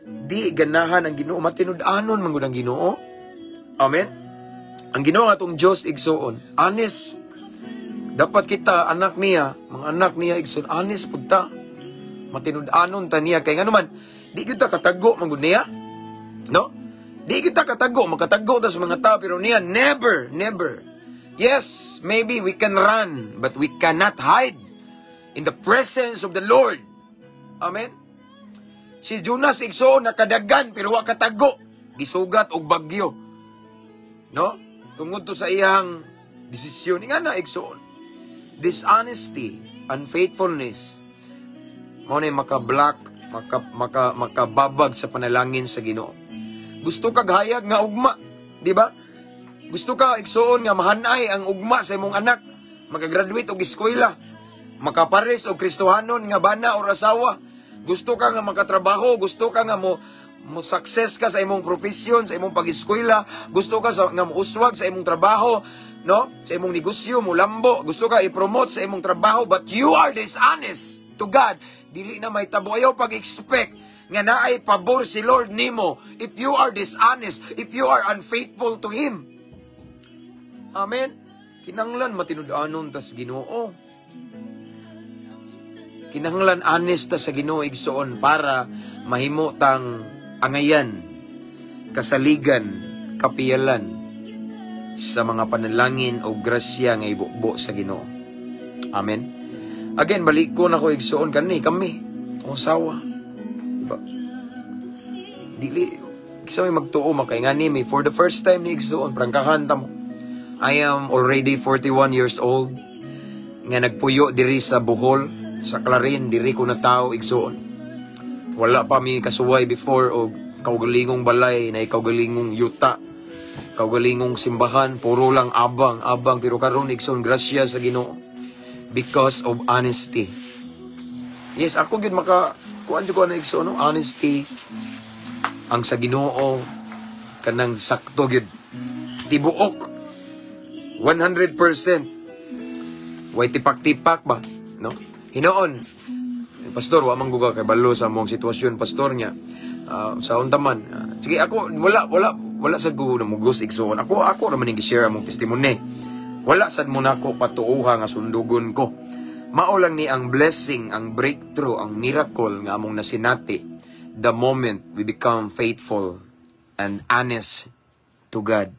di ganahan ang Ginoo, matinud-anon man gud ang Ginoo. Amen. Ang Ginoo atong Dios, igsoon, honest. Dapat kita anak niya, mga anak niya, igsoon, honest pud ta. Matinud-anon ta niya kay ngano man, di gyud ta katago man gud niya. No? Di kita katago, makatago ta sa mga tao, pero niya, never, never. Yes, maybe we can run, but we cannot hide in the presence of the Lord. Amen? Si Jonas, igsoon, nakadagan, pero wa katago. Gisugat og bagyo. No? Tungod to sa iyang desisyon. Nga na, igsoon. Dishonesty, unfaithfulness, mao na maka-block, makababag sa panalangin sa Ginoo. Gusto kag hayag nga ugma, di ba? Gusto ka, igsoon, nga mahanay ang ugma sa imong anak, makagraduate og eskwela, makapares og Kristohanon nga bana or asawa. Gusto ka nga makatrabaho, gusto ka nga mo mo success ka sa imong profesyon, sa imong pag-eskwela, gusto ka nga mouswag sa imong trabaho, no? Sa imong negosyo, mo lambo, gusto ka i-promote sa imong trabaho, but you are dishonest to God. Dili na mahitabo. Ayaw pag-expect nga naay pabor si Lord nimo if you are dishonest, if you are unfaithful to Him. Amen. Kinanglan matinud-anon tas Ginoo. Kinahanglan honest ta sa Ginoo, igsoon, para mahimo tang angayan. Kasaligan, kapiyalan sa mga panalangin o grasya nga ibubo sa Ginoo. Amen. Again, balik ko na ko, igsuon, kani kami. Ang asawa. Diba? Dili kinsa may magtuo makaingani mi for the first time ni, igsuon, prangkahan ta mo. I am already 41 years old nga nagpuyo diri sa Bohol, sa Clarin, diri ko natawo, igsuon. Wala pa mi kasuway before og kaugalingong balay na kaugalingong yuta, kaugalingong simbahan, puro lang abang, abang, pero karon, igsuon, grasya sa Ginoo because of honesty. Yes, ako gyud maka kuan jud ko na, igsuon, no? Honesty ang sa Ginoo kanang sakto gyud. Tibuok 100%. Way tipak-tipak ba, no? Hinoon, pastor, wa man guga kay balo sa among sitwasyon, pastor niya. Sa unta man. Sige, ako wala wala wala sad ko namugos, igsuon. Ako ra man ning gi-share among testimony. Wala sad mo nako patuoha nga sundugon ko. Mao lang ni ang blessing, ang breakthrough, ang miracle nga among nasinati the moment we become faithful and honest to God.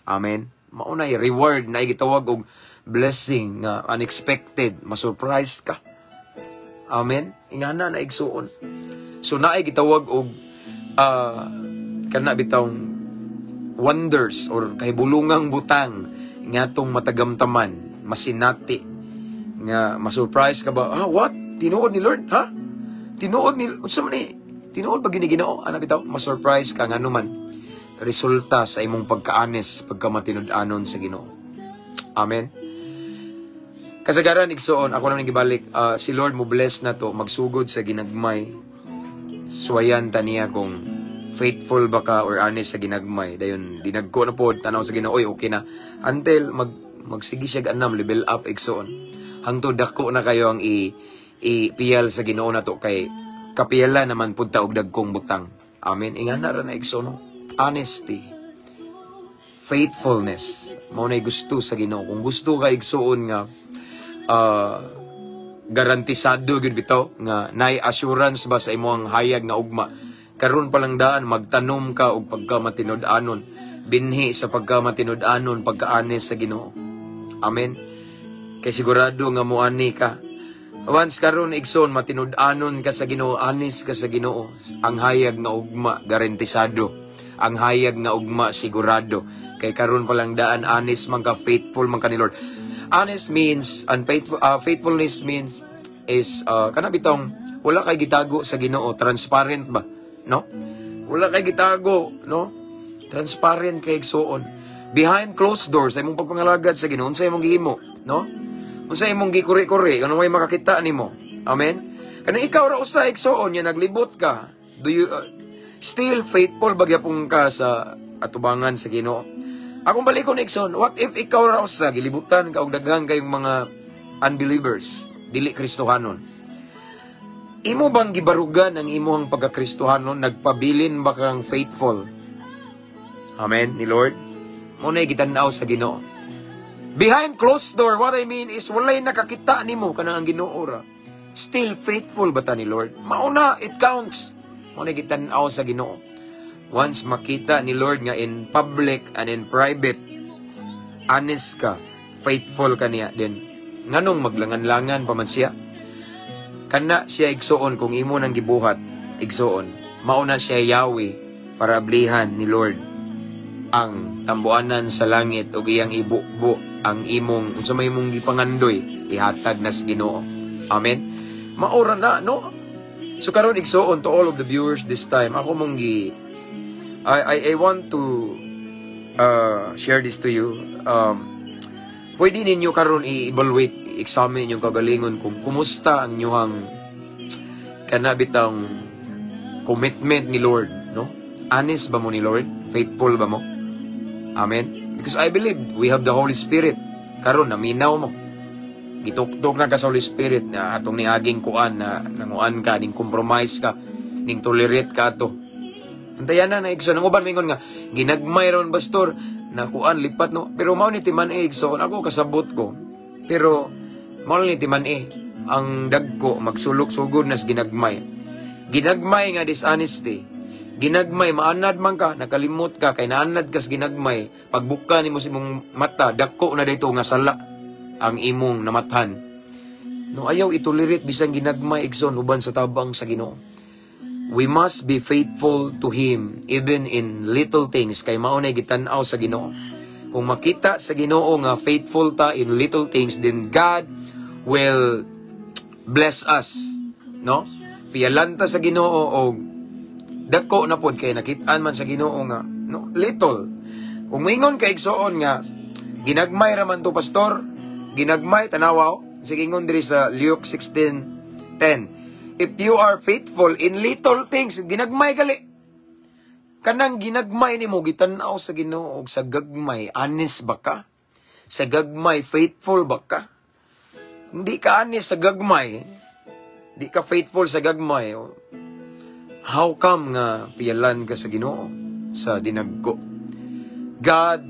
Amen. Mao na reward na gitawag og blessing nga unexpected, masurprise ka. Amen. Ingana na, igsuon. So naay gitawag og kana bitawng wonders or kahibulungang butang nga atong matagamtaman, masinati nga masurprise ka ba? Ah, what? Tinuod ni Lord, ha? Tinuod ni unsa man ni? Tinuod ba gini Ginoo? Ana bitaw, masurprise ka ngano man resulta sa imong pagka-honest, pagkamatinud-anon sa Ginoo. Amen. Kasagaran, igsuon, ako naman gibalik, si Lord mo bless na to, magsugod sa ginagmay. Suwayan ta niya kung faithful ba ka or honest sa ginagmay. Dayon, dinagko na po, tanaw sa Ginoo, oy, okay na. Until magsige siya anam, level up, igsuon. Hangtod dako na kayo ang ipiyal sa Ginoo na to kay kapiyala naman pud ta og dagkong butang. Amen. Ingana ra na, igsuon, no? Honesty, faithfulness. Mao nay gusto sa Ginoo. Kung gusto ka, igsuon, nga garantisado gyud bitaw nga nay assurance ba sa imong hayag nga ugma, karon pa lang daan magtanom ka og pagka matinud-anon, binhi sa pagka matinud-anon, pagka-honest sa Ginoo. Amen. Kay sigurado nga muani ka. Once karon, igsoon, matinud-anon ka sa Ginoo, honest ka sa Ginoo, ang hayag nga ugma garantisado, ang hayag nga ugma sigurado, kay karon pa lang daan honest man ka, faithful man ka ni Lord. Honest means unfaithful, faithfulness means is kana bitong wala kay gitago sa Ginoo, transparent ba, no? Wala kay gitago, no? Transparent kay, igsuon. Behind closed doors ay imong pagpangalagad sa Ginoo, unsa imong gihimo, no? Unsa imong gikuri-kuri, ano may makakita nimo? Amen. Kanang ikaw ra usa, igsuon, nya naglibot ka, do you still faithful ba gyapon ka sa atubangan sa Ginoo? Akong balikon, igsoon, what if ikaw ra usa gilibutan ka og daghan kayong mga unbelievers, dili Kristohanon? Imo bang gibarugan ang imong pagkakristohanon? Nagpabilin ba kang faithful? Amen, ni Lord? Mao na gitan-aw sa Ginoo. Behind closed door, what I mean is walay nakakita nimo, kanang ang Ginoo ra. Still faithful ba ta ni Lord? Mao na, it counts. Mao na gitan-aw sa Ginoo. Once makita ni Lord nga in public and in private, honest ka, faithful ka niya, then nganong maglangan-langan pa man siya? Kana siya, igsuon, kung imo nang gibuhat, igsuon, mao na siya yawi para ablihan ni Lord ang tambuanan sa langit ug iyang ibubo ang imong unsa may imong gipangandoy, ihatag na sa Ginoo. Amen. Maora na, no? So karon, igsuon, to all of the viewers this time, ako mong gi I want to share this to you. Pwede ninyo karon i-evaluate, examine yung kagalingon kung kumusta ang inyong kana bitang commitment ni Lord, no? Honest ba mo ni Lord? Faithful ba mo? Amen. Because I believe we have the Holy Spirit. Karon naminaw mo. Gituktok na ka sa Holy Spirit na atong niaging kuan na nanguan ka, ning compromise ka, ning tolerate ka ato. Antayan na na, igsoon. Ang uban mingon nga, ginagmay ron, pastor, na kuan, lipat no. Pero mao ni timan eh, igsoon. Ako kasabot ko. Pero mao ni timan eh. Ang dagko magsulok sugod nas ginagmay. Ginagmay nga dishonesty. Ginagmay, maanad man ka, nakalimot ka, kay naanad kas ginagmay, pagbuka nimo sa imong mata, dako na dito nga sala ang imong namathan. No, ayaw itolerate bisan ginagmay, igsoon, uban sa tabang sa Ginoo. We must be faithful to Him even in little things kay mao nay gitan-aw sa Ginoo. Kung makita sa Ginoo nga faithful ta in little things, then God will bless us, no? Piyalan ta sa Ginoo og dako na pod kay nakit-an man sa Ginoo nga, no, little. Kung moingon ka, igsoon, nga ginagmay ra man to, pastor, ginagmay, tanawaw, sige, ingon diri sa Luke 16:10. If you are faithful in little things, ginagmay gali. Kanang ginagmay nimo, gitan-aw sa Ginoo og sa gagmay honest ba ka? Sa gagmay faithful ba ka? Hindi ka honest sa gagmay. Di ka faithful sa gagmay. How come nga piyalan ka sa Ginoo sa dinagko? God,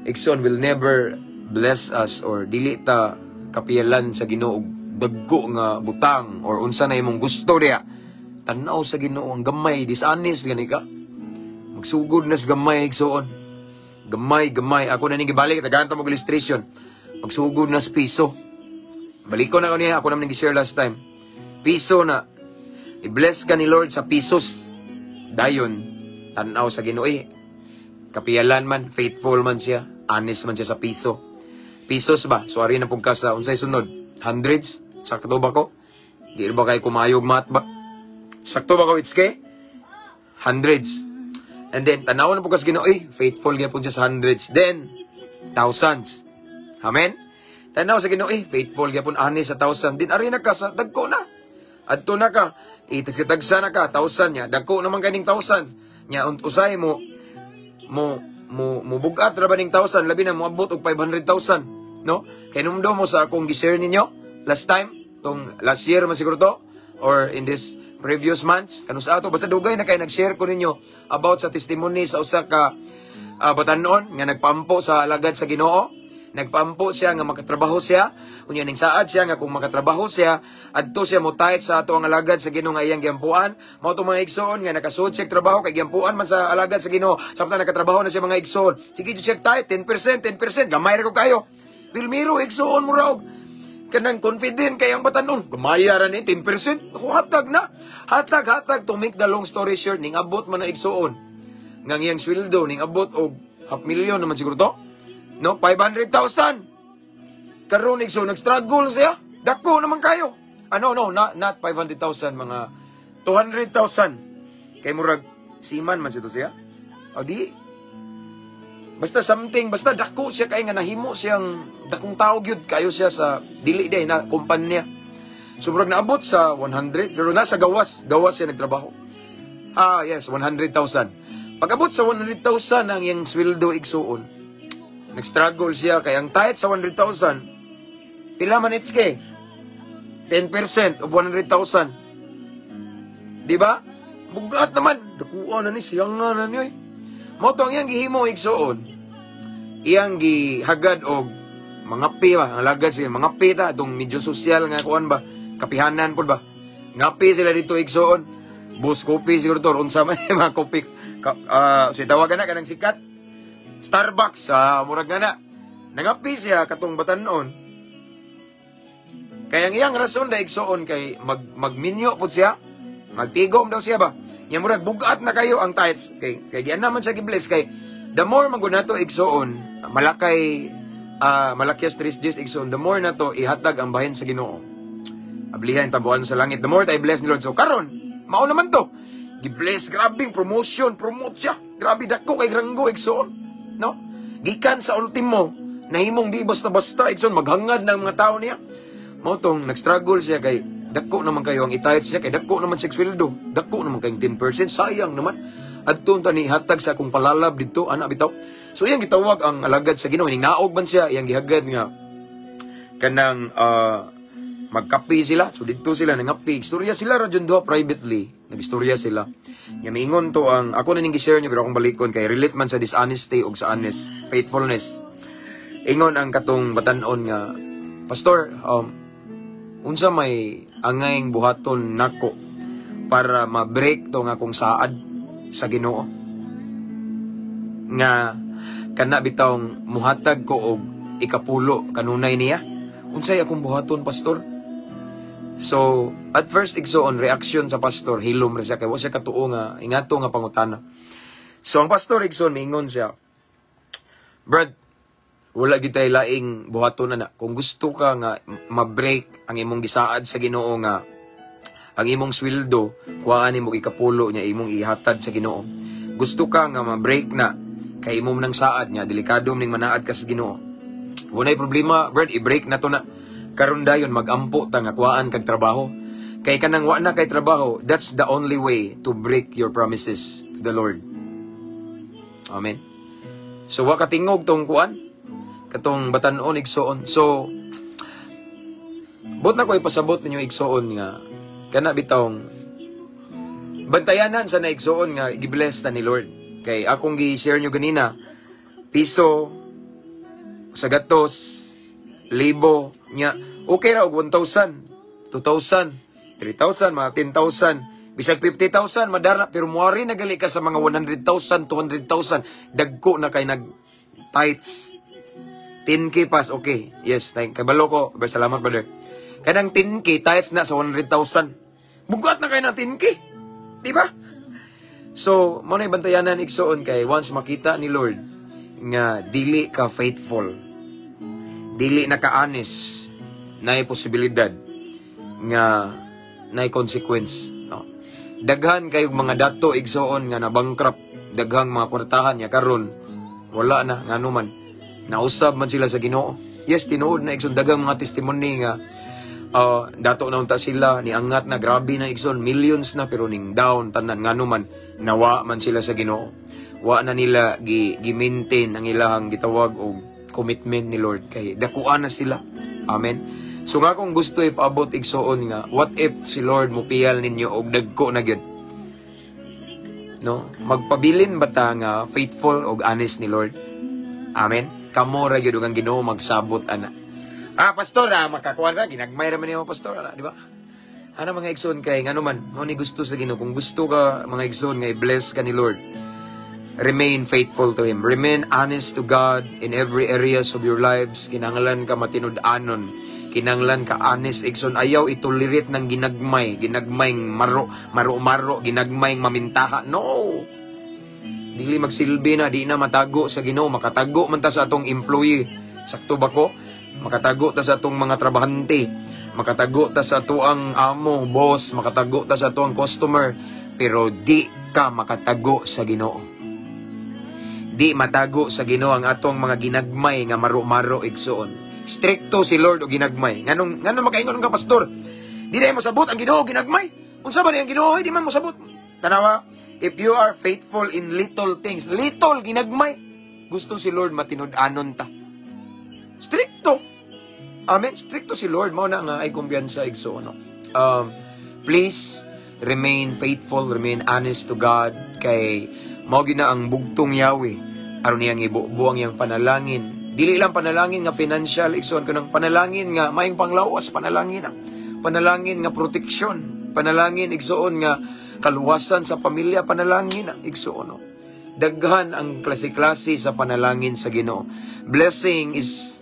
igsoon, will never bless us or dili ta kapiyalan sa Ginoo og dagko nga butang or unsa na imong gusto diya. Tan-aw sa Ginoo ang gamay, dishonest gani ka. Magsugod na sa gamay, igsoon. Gamay, gamay. Ako na ning gibalik, tagaan ta mo illustration. Magsugod na sa piso. Balik ko na ko niya, ako naman nag-share last time. Piso na, i-bless ka ni Lord sa pesos. Dayon, tanaw sa Ginoo eh. Kapiyalan man, faithful man siya, honest man siya sa piso. Pesos ba? So ari na pug ka sa unsay sunod? Hundreds? Sakto ba ko? Di ba kay kumayog math ba? Sakto ba ko, Itske? Hundreds. And then, tanaw na po ka sa Ginoo, eh, faithful gyapon siya sa hundreds. Then, thousands. Amen? Tanaw sa Ginoo, eh, faithful gyapon ani sa thousand. Din ari na ka sa dagko na. Adto na ka, itagsa na ka, thousand niya. Dagko naman kaning thousand. Nya usay mo mo mo mo bugat ra ba ning thousand, labi na moabot og 500,000, no? Kay numdo mo sa akong gi-share ninyo last time, tong last year man siguro to or in this previous months, kanus ato, basta dugay na kay nag-share ko ninyo about sa testimony sa usa ka batanon nga nagpampo sa alagad sa Ginoo. Nagpampo siya nga makatrabaho siya. Unya ning saad siya nga kung makatrabaho siya, adto siya motithe sa ato ang alagad sa Ginoo nga iyang giampuan. Mao to, mga igsoon, nga nakasud siya trabaho kay giampuan man sa alagad sa Ginoo. Samtang nakatrabaho na siya, mga igsoon, sige jud siya tithe, 10%, 10%, gamay ra ko kayo. Pilmiro, igsoon, mo raog kanang confident kay ang batanon. Gamaya ra ni 10%. Ako hatag na. Hatag, hatag. To make the long story short, ning abot man na, igsoon, nga ang iyang sweldo ning abot og half million naman siguro to. No, 500,000. Karon, igsoon, nag-struggle siya. Dako naman kayo. Ano, no, not 500,000, mga 200,000. Kay murag seaman man siya to siya. O di basta something, basta dako siya kay nga nahimo siyang dakong tao gyud kayo siya sa dili day na kumpanya. So murag naabot sa 100 pero nasa gawas, gawas siya nagtrabaho. Ah, yes, 100,000. Pag-abot sa 100,000 ang iyang sweldo, igsuon, nag-struggle siya kay ang tithe sa 100,000, pila man it's kay 10% of 100,000. Di ba? Bugat naman. Dakuan na ni siya nga na niyo eh. Mao to ang iyang gihimo, igsuon. Iyang gihagad og mga pi ba, ang lagad siya, mga pi ta, itong medyo sosyal nga kuan ba, kapihanan pud ba. Ngapi sila dito, igsuon. Boss Coffee siguro to, unsa man yung mga coffee. Ka, si tawagan na kanang sikat. Starbucks, sa murag nga na. Nangapi siya katong batanon. Kaya ang iyang rason da, igsuon, kay magminyo pud siya. Magtigom daw siya ba. Nya murag bugat na kayo ang tithes kay kay diyan naman siya gi-bless kay the more man gud nato, igsuon, malakay Malakias 3:10, igsuon, the more nato ihatag ang bahin sa Ginoo. Ablihan tabuan sa langit. The more tayo bless ni Lord. So karon, mao naman to. Gi-bless, grabing promotion, promote siya. Grabe dako kay ranggo, igsuon. No? Gikan sa ultimo, nahimong di basta-basta, igsoon, maghangad ng mga tao niya. Mao tong nag-struggle siya kay dako naman kayo ang itithe siya kay dako naman siya sweldo. Dako naman kayong 10%, sayang naman. Adto ta ni hatag sa akong palalab dito, ana bitaw. So iyang gitawag ang alagad sa Ginoo, ning naog man siya, iyang gihagad nga kanang magkape sila. So didto sila nangape. Istorya sila ra jud duha privately. Nagistorya sila. Nya miingon to ang ako na ning gi-share niyo pero akong balikon kay relate man sa dishonesty ug sa honest faithfulness. Ingon ang katong batanon nga, "Pastor, unsa may angayng buhaton nako para ma-break to nga akong saad?" Sa Ginoo nga kana bitawng muhatag ko og ikapulo kanunay niya. Unsay akong buhaton, pastor? So at first, igsoon, reaction sa pastor, hilom ra siya kay wa siya katuo nga ingato nga pangutana. So ang pastor, igsoon, miingon siya, "Brad, wala gyud tay laing buhaton na. Kung gusto ka nga ma-break ang imong gisaad sa Ginoo nga ang imong sweldo kuhaan nimo ikapulo niya imong ihatag sa Ginoo, gusto ka nga ma-break na kay imong nang saad niya, delikado ning manaad ka sa Ginoo, walay problema, Brad, i-break na to na karon dayon. Magampo ta nga kuhaan kag trabaho, kay kanang wa na kay trabaho, that's the only way to break your promises to the Lord." Amen. So wa katingog tong kuan, katong batan-on, igsoon. So buot na ko ipasabot ninyo, igsoon, nga kana bitawng bantayanan sa naigsoon nga gibless ta ni Lord. Kay akong gi-share nyo ganina, piso sa gatos, libo nya, okay ra og 1,000, 2,000, 3,000, mga 10,000, bisag 50,000 madara, pero muari na gali ka sa mga 100,000, 200,000, dagko na kay nag tithes. 10K pas, okay. Yes, thank kabalo ko. Salamat, brother. Kanang 10K, tithes na sa 100,000. Bugat na kayo ng 10K. Di ba? So, mao na bantayanan, igsoon, kay once makita ni Lord nga dili ka faithful, dili na ka honest, naay posibilidad nga naay consequence. No? Daghan kayong mga dato, igsoon, nga na-bankrupt, daghang mga kwartahan niya karon wala na, ngano man nausab man sila sa Ginoo. Yes, tinuod na, igsoon, daghang mga testimony nga dato na unta sila ni angat na grabe na, igsoon, millions na, pero ning down tanan, ngano man nawa man sila sa Ginoo. Wa na nila gi maintain ang ilahang gitawag og commitment ni Lord kay dakuan na sila. Amen. So nga kung gusto ipaabot, igsoon, nga what if si Lord mupiyal ninyo og dagko na gyud, no? Magpabilin ba ta nga faithful og honest ni Lord? Amen. Kamo ra gyud ug ang Ginoo magsabot ana. Ah, pastor, ah, makakuan ra, ginagmay ra man nimo, pastor, ana, di ba? Ana, mga igsoon, kay ngano man, mao ni gusto sa Ginoo. Kung gusto ka, mga igsoon, nga i-bless ka ni Lord, remain faithful to Him. Remain honest to God in every areas of your lives. Kinanglan ka matinud-anon. Kinanglan ka honest, igsoon. Ayaw itolerate ng ginagmay. Ginagmay maro, maro-maro, ginagmay mamintaha. No! Dili magsilbi na, di na matago sa Ginoo. Makatago man ta sa atong employee. Sakto ba ko? Makatago ta sa atong mga trabahante. Makatago ta sa atoang amo, boss. Makatago ta sa atoang customer. Pero di ka makatago sa Ginoo. Di matago sa Ginoo ang atong mga ginagmay nga maro-maro, igsoon. Strikto si Lord og ginagmay. Nganong makaingon ka, pastor? Di na mosabot ang Ginoo ginagmay. Unsa ba ni ang Ginoo? Di man mosabot. Tanawa, if you are faithful in little things, little ginagmay, gusto si Lord matinud-anon ta. Strikto. Amen. Strikto si Lord. Mao na nga ay kumpiyansa, igsoon, no? Please remain faithful, remain honest to God kay mao gina ang bugtong Yahweh aron niyang ibubo ang iyang panalangin. Dili lang panalangin nga financial, igsoon, kanang panalangin nga maayong panglawas, panalangin na. Panalangin nga proteksyon, panalangin, igsoon, nga kaluwasan sa pamilya, panalangin na, igsoon, no? Daghan ang klase-klase sa panalangin sa Ginoo. Blessing is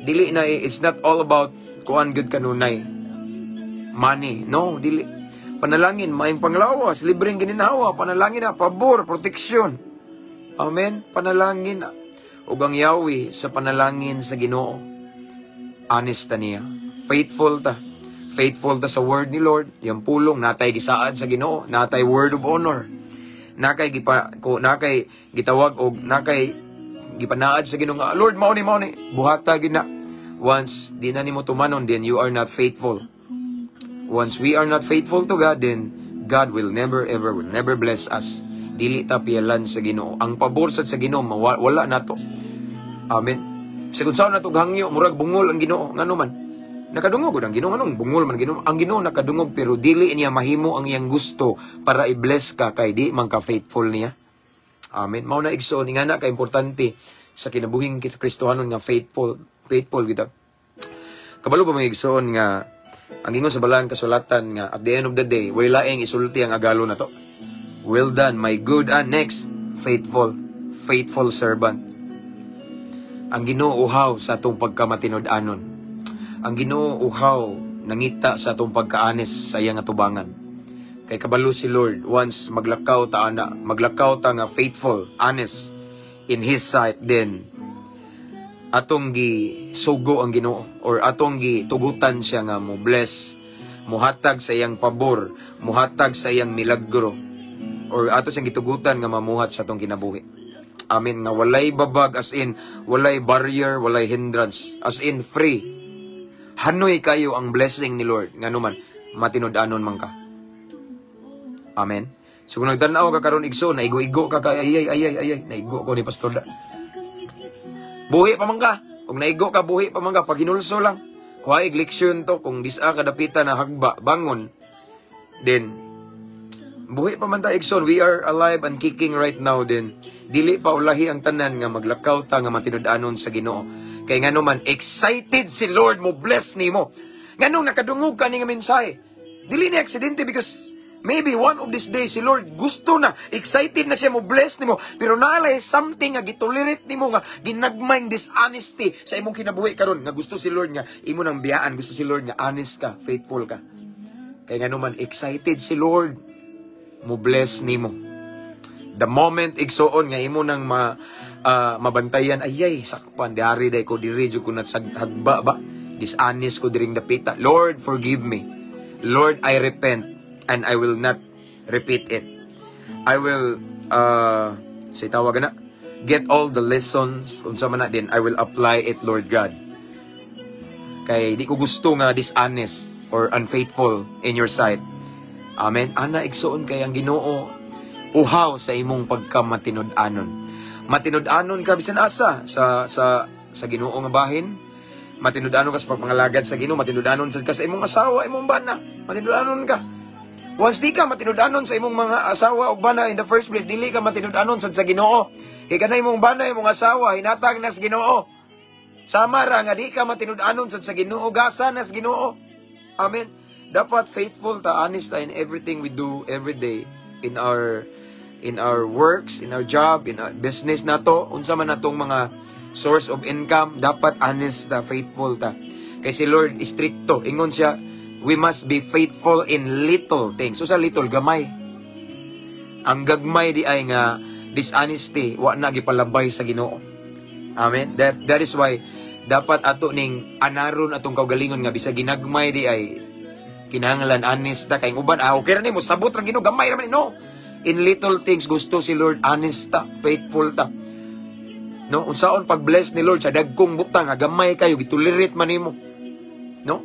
dili na, it's not all about kuan gud kanunay. Money. No, dili. Panalangin, maayong panglawas, libreng gininhawa, panalangin na, pabor, proteksyon. Amen. Panalangin na. Ug ang Yahweh sa panalangin sa Ginoo, honest ta niya. Faithful ta. Faithful ta sa word ni Lord. Yang pulong natay gisaad sa Ginoo, natay word of honor. Nakay gipa ko nakay gitawag og nakay gipanaad sa Ginoo nga, "Lord, mao ni buhata gid na." Once di na nimo tumanon, then you are not faithful. Once we are not faithful to God, then God will never ever will never bless us. Dili ta piyalan sa Ginoo. Ang pabor sad sa Ginoo wala nato. Amen. Sa kung saan nato hangyo, murag bungol ang Ginoo. Ngano man? Nakadungog gud ang Ginoo. Anong bungol man Ginoo? Ang Ginoo nakadungog, pero dili niya mahimo ang iyang gusto para i-bless ka kay di man ka faithful niya. Amen. Mao na, igsoon, nga na ka importante sa kinabuhing kita Kristohanon nga faithful, faithful kita. Kabalo ba, mga igsoon, nga ang ingon sa balaan kasulatan nga at the end of the day, way laing isulti ang agalo na to. "Well done, my good and," next, "faithful servant." Ang Ginoo uhaw sa atong pagkamatinud-anon. Ang Ginoo uhaw, nangita sa atong pagka-honest sa iyang atubangan. Kay kabalo si Lord, once maglakaw ta ana, maglakaw ta nga faithful, honest in His sight, then atong gi sugo ang Ginoo or atong gi tugutan siya nga mo bless, muhatag sa iyang pabor, muhatag sa iyang milagro or ato siyang gitugutan nga mamuhat sa atong kinabuhi. Amen. Nga walay babag, as in walay barrier, walay hindrance, as in free. Hanoy kayo ang blessing ni Lord ngano man matinud-anon man ka. Amen. So kung nagtan-aw ka karon, igsoon, naigo-igo ka kay ay ay ay ay ay, naigo ko ni Pastor da. Buhi pa man ka. Kung naigo ka, buhi pa man ka. Pag hinulso lang. Kuha leksyon to. Kung disa ka dapita na hagba, bangon. Then, buhi pa man ta, igsoon. We are alive and kicking right now then. Dili pa ulahi ang tanan nga maglakaw ta nga matinud-anon sa Ginoo. Kay ngano man, excited si Lord mo bless nimo. Nganong nakadungog ka ni nga mensahe? Dili ni aksidente because maybe one of these days si Lord gusto na, excited na siya mo bless nimo, pero naalay something nga gitolerate nimo nga ginagmayng dishonesty sa imong kinabuhi karon nga gusto si Lord nga imo nang biyaan, gusto si Lord nga honest ka, faithful ka. Kay ngano man, excited si Lord mo bless nimo. The moment, igsuon, nga imo nang mabantayan, "Ayay, sakpan dari day ko diri jud ko hagba ba, dishonest ko diring dapita. Lord, forgive me. Lord, I repent and I will not repeat it. I will say tawag na, get all the lessons unsa man na din, I will apply it, Lord God. Kay di ko gusto nga dishonest or unfaithful in your sight." Amen. Ana, igsuon, kay ang Ginoo uhaw sa imong pagkamatinud-anon. Matinud-anon ka bisan asa sa Ginoo nga bahin, matinud-anon ka sa pagpangalagad sa Ginoo, matinud-anon sad ka sa imong asawa, imong bana, matinud-anon ka. Once di ka matinud-anon sa imong mga asawa ug bana in the first place, dili ka matinud-anon sad sa Ginoo. Kay kanay imong bana, imong asawa, hinatag na sa Ginoo. Sama ra nga di ka matinud-anon sad sa Ginoo, gasa na sa Ginoo. Amen. Dapat faithful ta, honest ta in everything we do every day in our works, in our job, in our business nato, unsa man natong mga source of income, dapat honest ta, faithful ta. Kay si Lord stricto, ingon siya, we must be faithful in little things. So sa little, gamay. Ang gagmay di ay nga dishonesty, wa na gipalabay sa Ginoo. Amen. That is why dapat ato ning anaron atong kaugalingon nga bisag ginagmay di ay kinahanglan honest ta. Kay ang uban, ah, okay ra nimo, sabot ra Ginoo, gamay ra man. No, in little things gusto si Lord honest ta, faithful ta, no? Unsaon pag bless ni Lord sa dagkong butang nga gamay kayo gitolerate man nimo, no?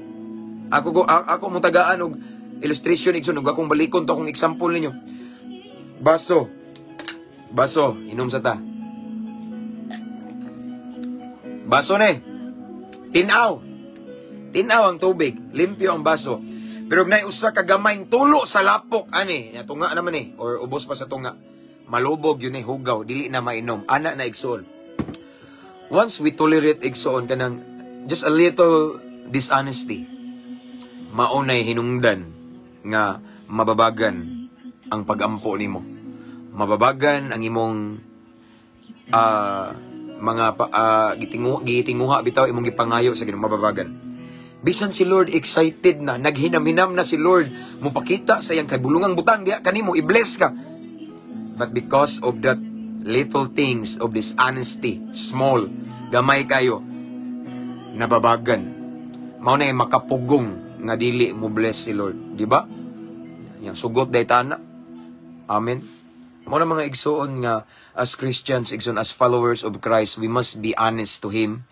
Ako mo tagaan og illustration, igsoon, ug akong balikon to akong example ninyo. Baso, baso, inom sa ta. Baso ne, tinaw tinaw ang tubig, limpyo ang baso, pero kung naay usa ka gamayng tulo sa lapok ani, ya tunga naman eh or ubos pa sa tunga, malubog yun eh, hugaw, dili na mainom. Ana na, igsoon. Once we tolerate, igsoon, kanang just a little dishonesty, maunay hinungdan nga mababagan ang pagampo nimo, mababagan ang imong mga gitinguha bitaw, imong gipangayo sa Ginoo, mababagan. Bisan si Lord excited na, naghinam-hinam na si Lord mopakita sa iyang kabulungang butang diha kanimo, i-bless ka. But because of that little things of dishonesty, small, gamay kayo, nababagan. Mao na yung makapugong nga dili mo bless si Lord, di ba? Yang sugot day tana. Amen. Mao na, mga igsoon, nga as Christians, igsoon, as followers of Christ, we must be honest to Him.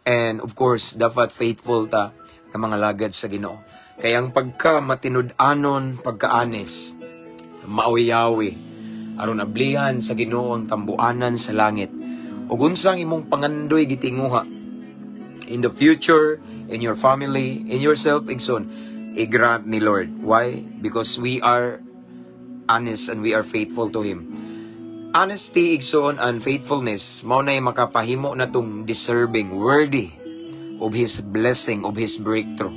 And of course, dapat faithful ta nga mga lagad sa Ginoo. Kaya ang pagka matinud-anon, pagka-honest, maoy-yawi aron ablihan sa Ginoo ang tambuanan sa langit. Ug unsang imong pangandoy, gitinguha in the future, in your family, in yourself, igsoon, i-grant ni Lord. Why? Because we are honest and we are faithful to Him. Honesty, igsoon, and faithfulness, mao na makapahimo na tong deserving, worthy of His blessing, of His breakthrough.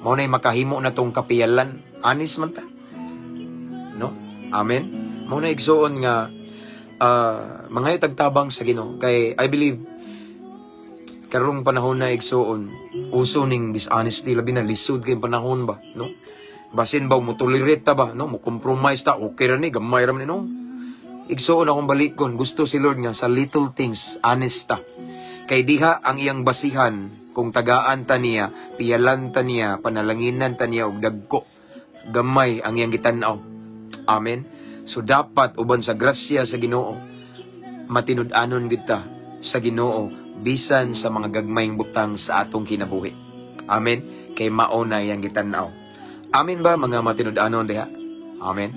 Mao na makahimo na tong kapiyalan. Honest man ta. No? Amen? Mao na, igsuon, nga mangayo tag tabang sa Ginoo kay I believe karong panahon na, igsuon, uso ning dishonesty, labi na lisod kay panahon ba, no? Basin ba mo tolerate ta ba, no? Mo compromise ta, okay ra ni, gamay ra man ni, no? Igsuon, akong balikon, gusto si Lord nga sa little things honest ta. Kay diha ang iyang basihan kung tagaan ta niya, piyalan ta niya, panalanginan ta niya og dagko. Gamay ang iyang gitan-aw. Amen. So dapat uban sa grasya sa Ginoo, matinud-anon gid ta sa Ginoo bisan sa mga gagmayng butang sa atong kinabuhi. Amen. Kay mao na iyang gitan-aw. Amen ba, mga matinud-anon diha? Amen.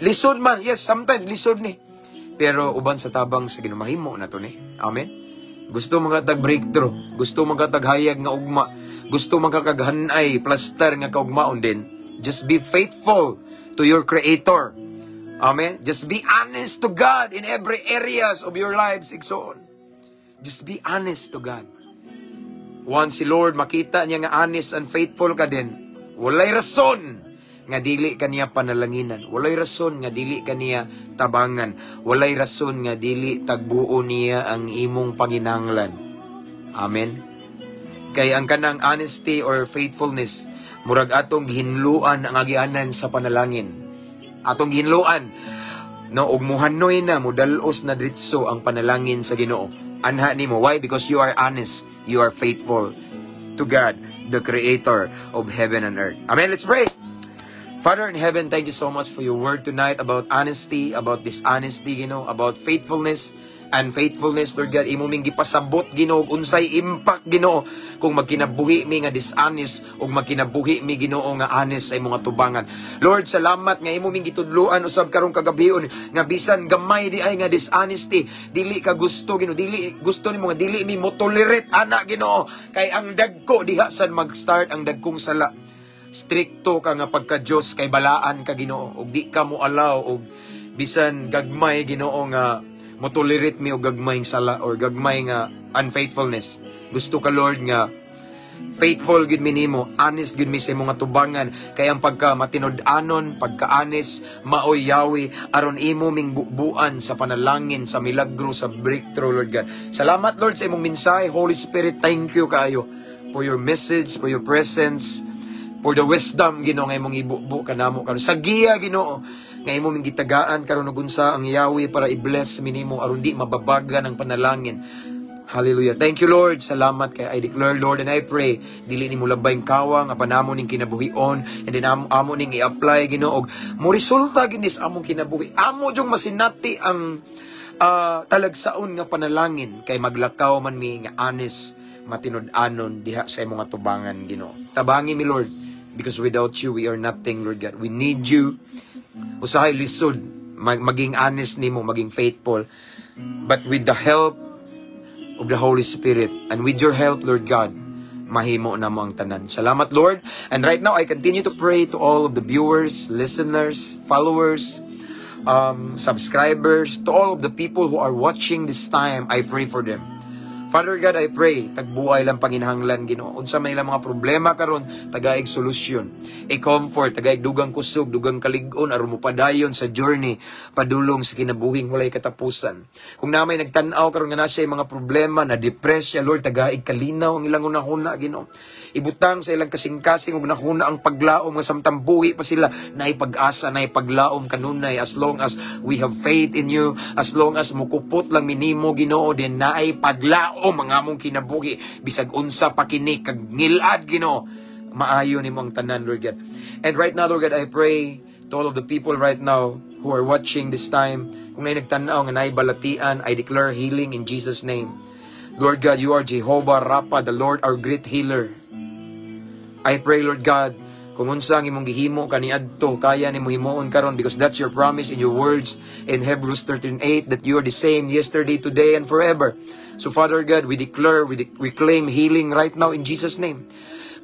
Lisod man, yes, sometimes lisod ni. Pero uban sa tabang sa Ginoo, mahimo na to ni. Amen. Gusto mga tag breakthrough, gusto mga taghayag nga ugma, gusto mga kaghanay plaster nga kaugmaon din. Just be faithful to your Creator. Amen. Just be honest to God in every areas of your lives, igsoon. Just be honest to God. Once si Lord makita niya nga honest and faithful ka din, walay rason nga dili ka niya panalanginan. Walay rason nga dili ka niya tabangan. Walay rason nga dili tagbuo niya ang imong panginahanglan. Amen. Kay ang kanang honesty or faithfulness, murag atong gihinluan ang agianan sa panalangin. Atong gihinluan, no, ug muhanoy na, mudalos na dritso ang panalangin sa Ginoo. Anha nimo. Why? Because you are honest, you are faithful to God, the Creator of heaven and earth. Amen. Let's pray. Father in heaven, thank you so much for your word tonight about honesty, about dishonesty, about faithfulness and faithfulness, Lord God. Imo ming gipasabot, Ginoo, unsay impact, Ginoo, kung magkinabuhi mi nga dishonest ug magkinabuhi mi, Ginoo, nga honest sa imong atubangan. Lord, salamat nga imo ming gitudloan usab karong kagabion nga bisan gamay di ay nga dishonesty, dili ka gusto, Ginoo, dili gusto nimo nga dili mi mo tolerate ana, Ginoo, kay ang dagko diha san mag-start ang dagkong sala. Strikto ka nga pagka Dios kay balaan ka, Ginoo, ug di ka mo allow og bisan gagmay, Ginoo, nga mo tolerate mi og gagmay sala or gagmay nga unfaithfulness. Gusto ka, Lord, nga faithful gid mi nimo, honest gid mi sa imong atubangan, kay ang pagka matinud-anon, pagka honest, maoy yawi aron imo ming bubuan sa panalangin, sa milagro, sa breakthrough, Lord God. Salamat, Lord, sa imong mensahe. Holy Spirit, thank you kaayo for your message, for your presence, for the wisdom, Ginoo, nga imong ibubo kanamo karon. Sa giya, Ginoo, nga imo ming gitagaan karon ug unsa ang yawi para i-bless mi nimo aron di mababagan ang panalangin. Hallelujah. Thank you, Lord. Salamat kay I declare, Lord, and I pray, dili nimo labay kawa nga panamo ning kinabuhion and then amo ning i-apply, Ginoo, mo resulta gini sa among kinabuhi. Amo jung masinati ang talagsaon nga panalangin kay maglakaw man mi nga honest, matinud-anon diha sa imong atubangan, Ginoo. Tabangi mi, Lord, because without you we are nothing, Lord God. We need you. Usahay lisod maging honest nimo, maging faithful. But with the help of the Holy Spirit and with your help, Lord God, mahimo na mo ang tanan. Salamat, Lord. And right now, I continue to pray to all of the viewers, listeners, followers, subscribers, to all of the people who are watching this time. I pray for them. Father God, I pray, tagbuay lang panginahanglan, Ginoo. Unsa may ilang mga problema karon, tagaig solusyon. I-comfort, tagaig dugang kusog, dugang kalig-on aron mopadayon sa journey padulong sa kinabuhing walay katapusan. Kung naa may nagtan-aw karon nga naa siya mga problema, na depress siya, Lord, tagaig kalinaw ang ilang hunahuna, Ginoo. Ibutang sa ilang kasing-kasing ug hunahuna ang paglaom nga samtang buhi pa sila, naay pag-asa, naay paglaom kanunay, as long as we have faith in you, as long as mukupot lang minimo, Ginoo, din naay paglaom ang among kinabuhi bisag unsa pa kini kag ngilad, Ginoo, maayo nimo ang tanan, Lord God. And right now, Lord God, I pray to all of the people right now who are watching this time, kung naay nagtan-aw nga naay balatian, I declare healing in Jesus' name. Lord God, you are Jehovah Rapha, the Lord our great healer. I pray, Lord God, kung unsa ang imong gihimo kaniadto, kaya nimo himuon karon, because that's your promise in your words in Hebrews 13:8 that you are the same yesterday, today and forever. So Father God, we declare, we claim healing right now in Jesus' name.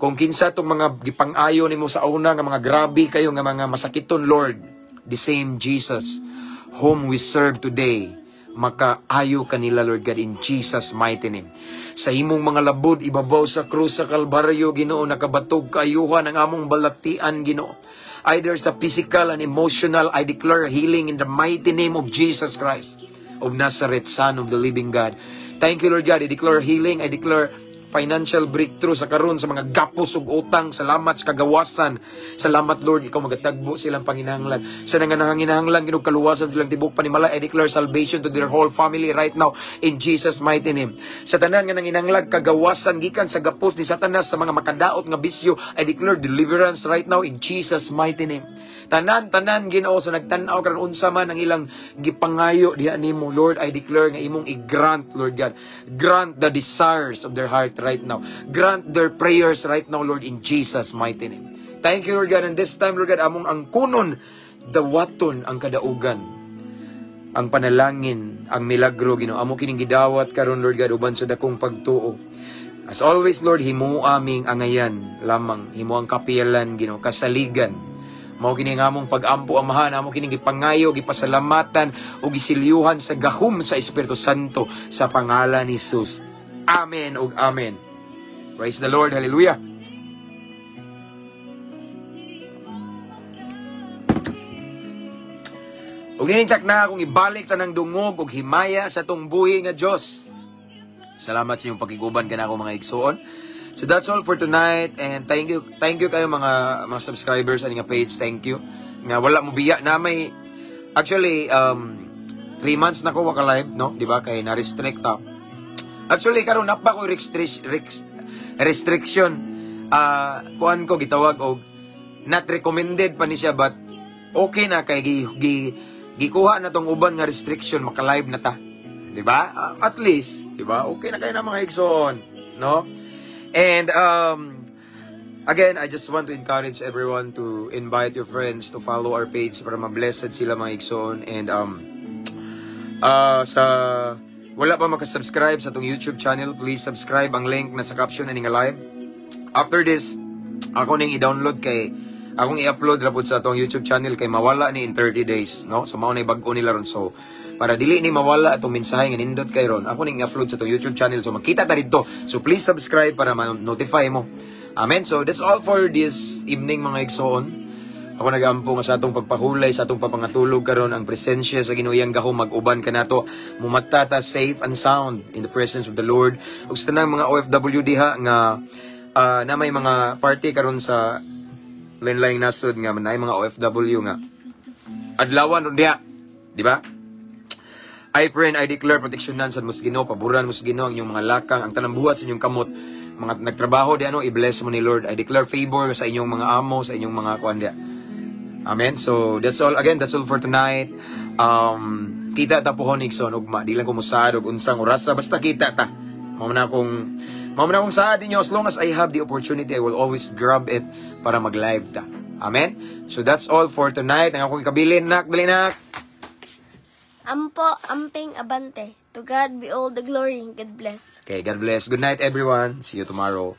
Kung kinsa tong mga gipang-ayo nimo sa una nga mga grabe kayo nga mga masakiton, Lord, the same Jesus whom we serve today, makaayo kanila, Lord God, in Jesus' mighty name. Sa imong mga labod ibabaw sa krus sa Kalbaryo, Ginoo, nakabatog kaayuhan ang among balatian, Ginoo. Either sa physical and emotional, I declare healing in the mighty name of Jesus Christ of Nazareth, Son of the living God. Thank you, Lord God. I declare healing. I declare financial breakthrough sa karon sa mga gapos ug utang. Salamat sa kagawasan. Salamat, Lord, ikaw magatagbo silang panginahanglan. Sa nangangahinahanglan Ginoo kaluwasan silang tibok panimalay, I declare salvation to their whole family right now in Jesus' mighty name. Sa tanan nga nanginahanglan kagawasan gikan sa gapos ni Satanas sa mga makadaot nga bisyo, I declare deliverance right now in Jesus' mighty name. Tanan tanan, Ginoo, sa nagtan-aw karon, unsa man ang ilang gipangayo diha nimo, Lord, I declare nga imong i-grant, Lord God. Grant the desires of their heart right now. Grant their prayers right now, Lord, in Jesus' mighty name. Thank you, Lord God. And this time, Lord God, among angkunon, dawaton ang kadaugan, ang panalangin, ang milagro, Ginoo. Amo kining gidawat karon, Lord God, uban sa dakong pagtuo. As always, Lord, himo aming angayan lamang, himo ang kapiyalan, Ginoo, kasaligan. Mao kini ang among pag-ampo, Amahan, amo kining gipangayo, gipasalamatan ug gisilyuhan sa gahom sa Espiritu Santo sa pangalan ni Jesus. Amen ug amen. Praise the Lord. Hallelujah. Ug ninintak na akong ibalik tanang dungog ug himaya sa tong buhi nga Dios. Salamat sa inyong pakiguban kanako, mga igsuon. So that's all for tonight and thank you kayo mga subscribers ani nga page. Thank you. Nga wala mo biya na may actually 3 months na ko wa ka live, no? Di ba? Kay na restrict ta. Actually karon napa ko restriction. Kuan ko gitawag og not recommended pa ni siya, but okay na kay gi, gikuha na tong uban nga restriction, maka-live na ta. Di ba? At least, di ba? Okay na kayo na, mga igsoon, no? And again, I just want to encourage everyone to invite your friends to follow our page para ma-blessed sila, mga igsoon, and sa wala pa makasubscribe sa atong YouTube channel, please subscribe. Ang link na sa caption ani nga live. After this, ako ning i-download kay akong i-upload ra pud sa atong YouTube channel kay mawala ni in 30 days, no? So mao na bag-o nila ron. So para dili ni mawala atong mensahe nga nindot kay ron, ako ning i-upload sa atong YouTube channel so makita ta didto. So please subscribe para ma-notify mo. Amen. So that's all for this evening, mga igsoon. Ako nagampo nga sa atong pagpahulay, sa atong papangatulog karon, ang presensya sa Ginoo, iyang gahom, mag-uban kanato. Mumata ta safe and sound in the presence of the Lord. Ug sa tanang mga OFW diha nga na may mga party karon sa lain-laing nasod nga naay mga OFW nga adlawan ron diha, di ba? I pray and I declare proteksyonan sa mo sa Ginoo, paboran mo sa Ginoo ang inyong mga lakang, ang tanang buhat sa inyong kamot, mga nagtrabaho di ano, i-bless mo ni Lord. I declare favor sa inyong mga amo, sa inyong mga kuan diha. Amen. So that's all again, that's all for tonight. Kita ta pohon, igsoon, ugma. Di lang ko musaad og unsang orasa, basta kita ta. Mao man akong saad ninyo, as long as I have the opportunity, I will always grab it para mag-live ta. Amen. So that's all for tonight. Ang akong ikabilin, nak, dali, nak. Ampo, amping, abante. To God be all the glory. God bless. Okay, God bless. Good night, everyone. See you tomorrow.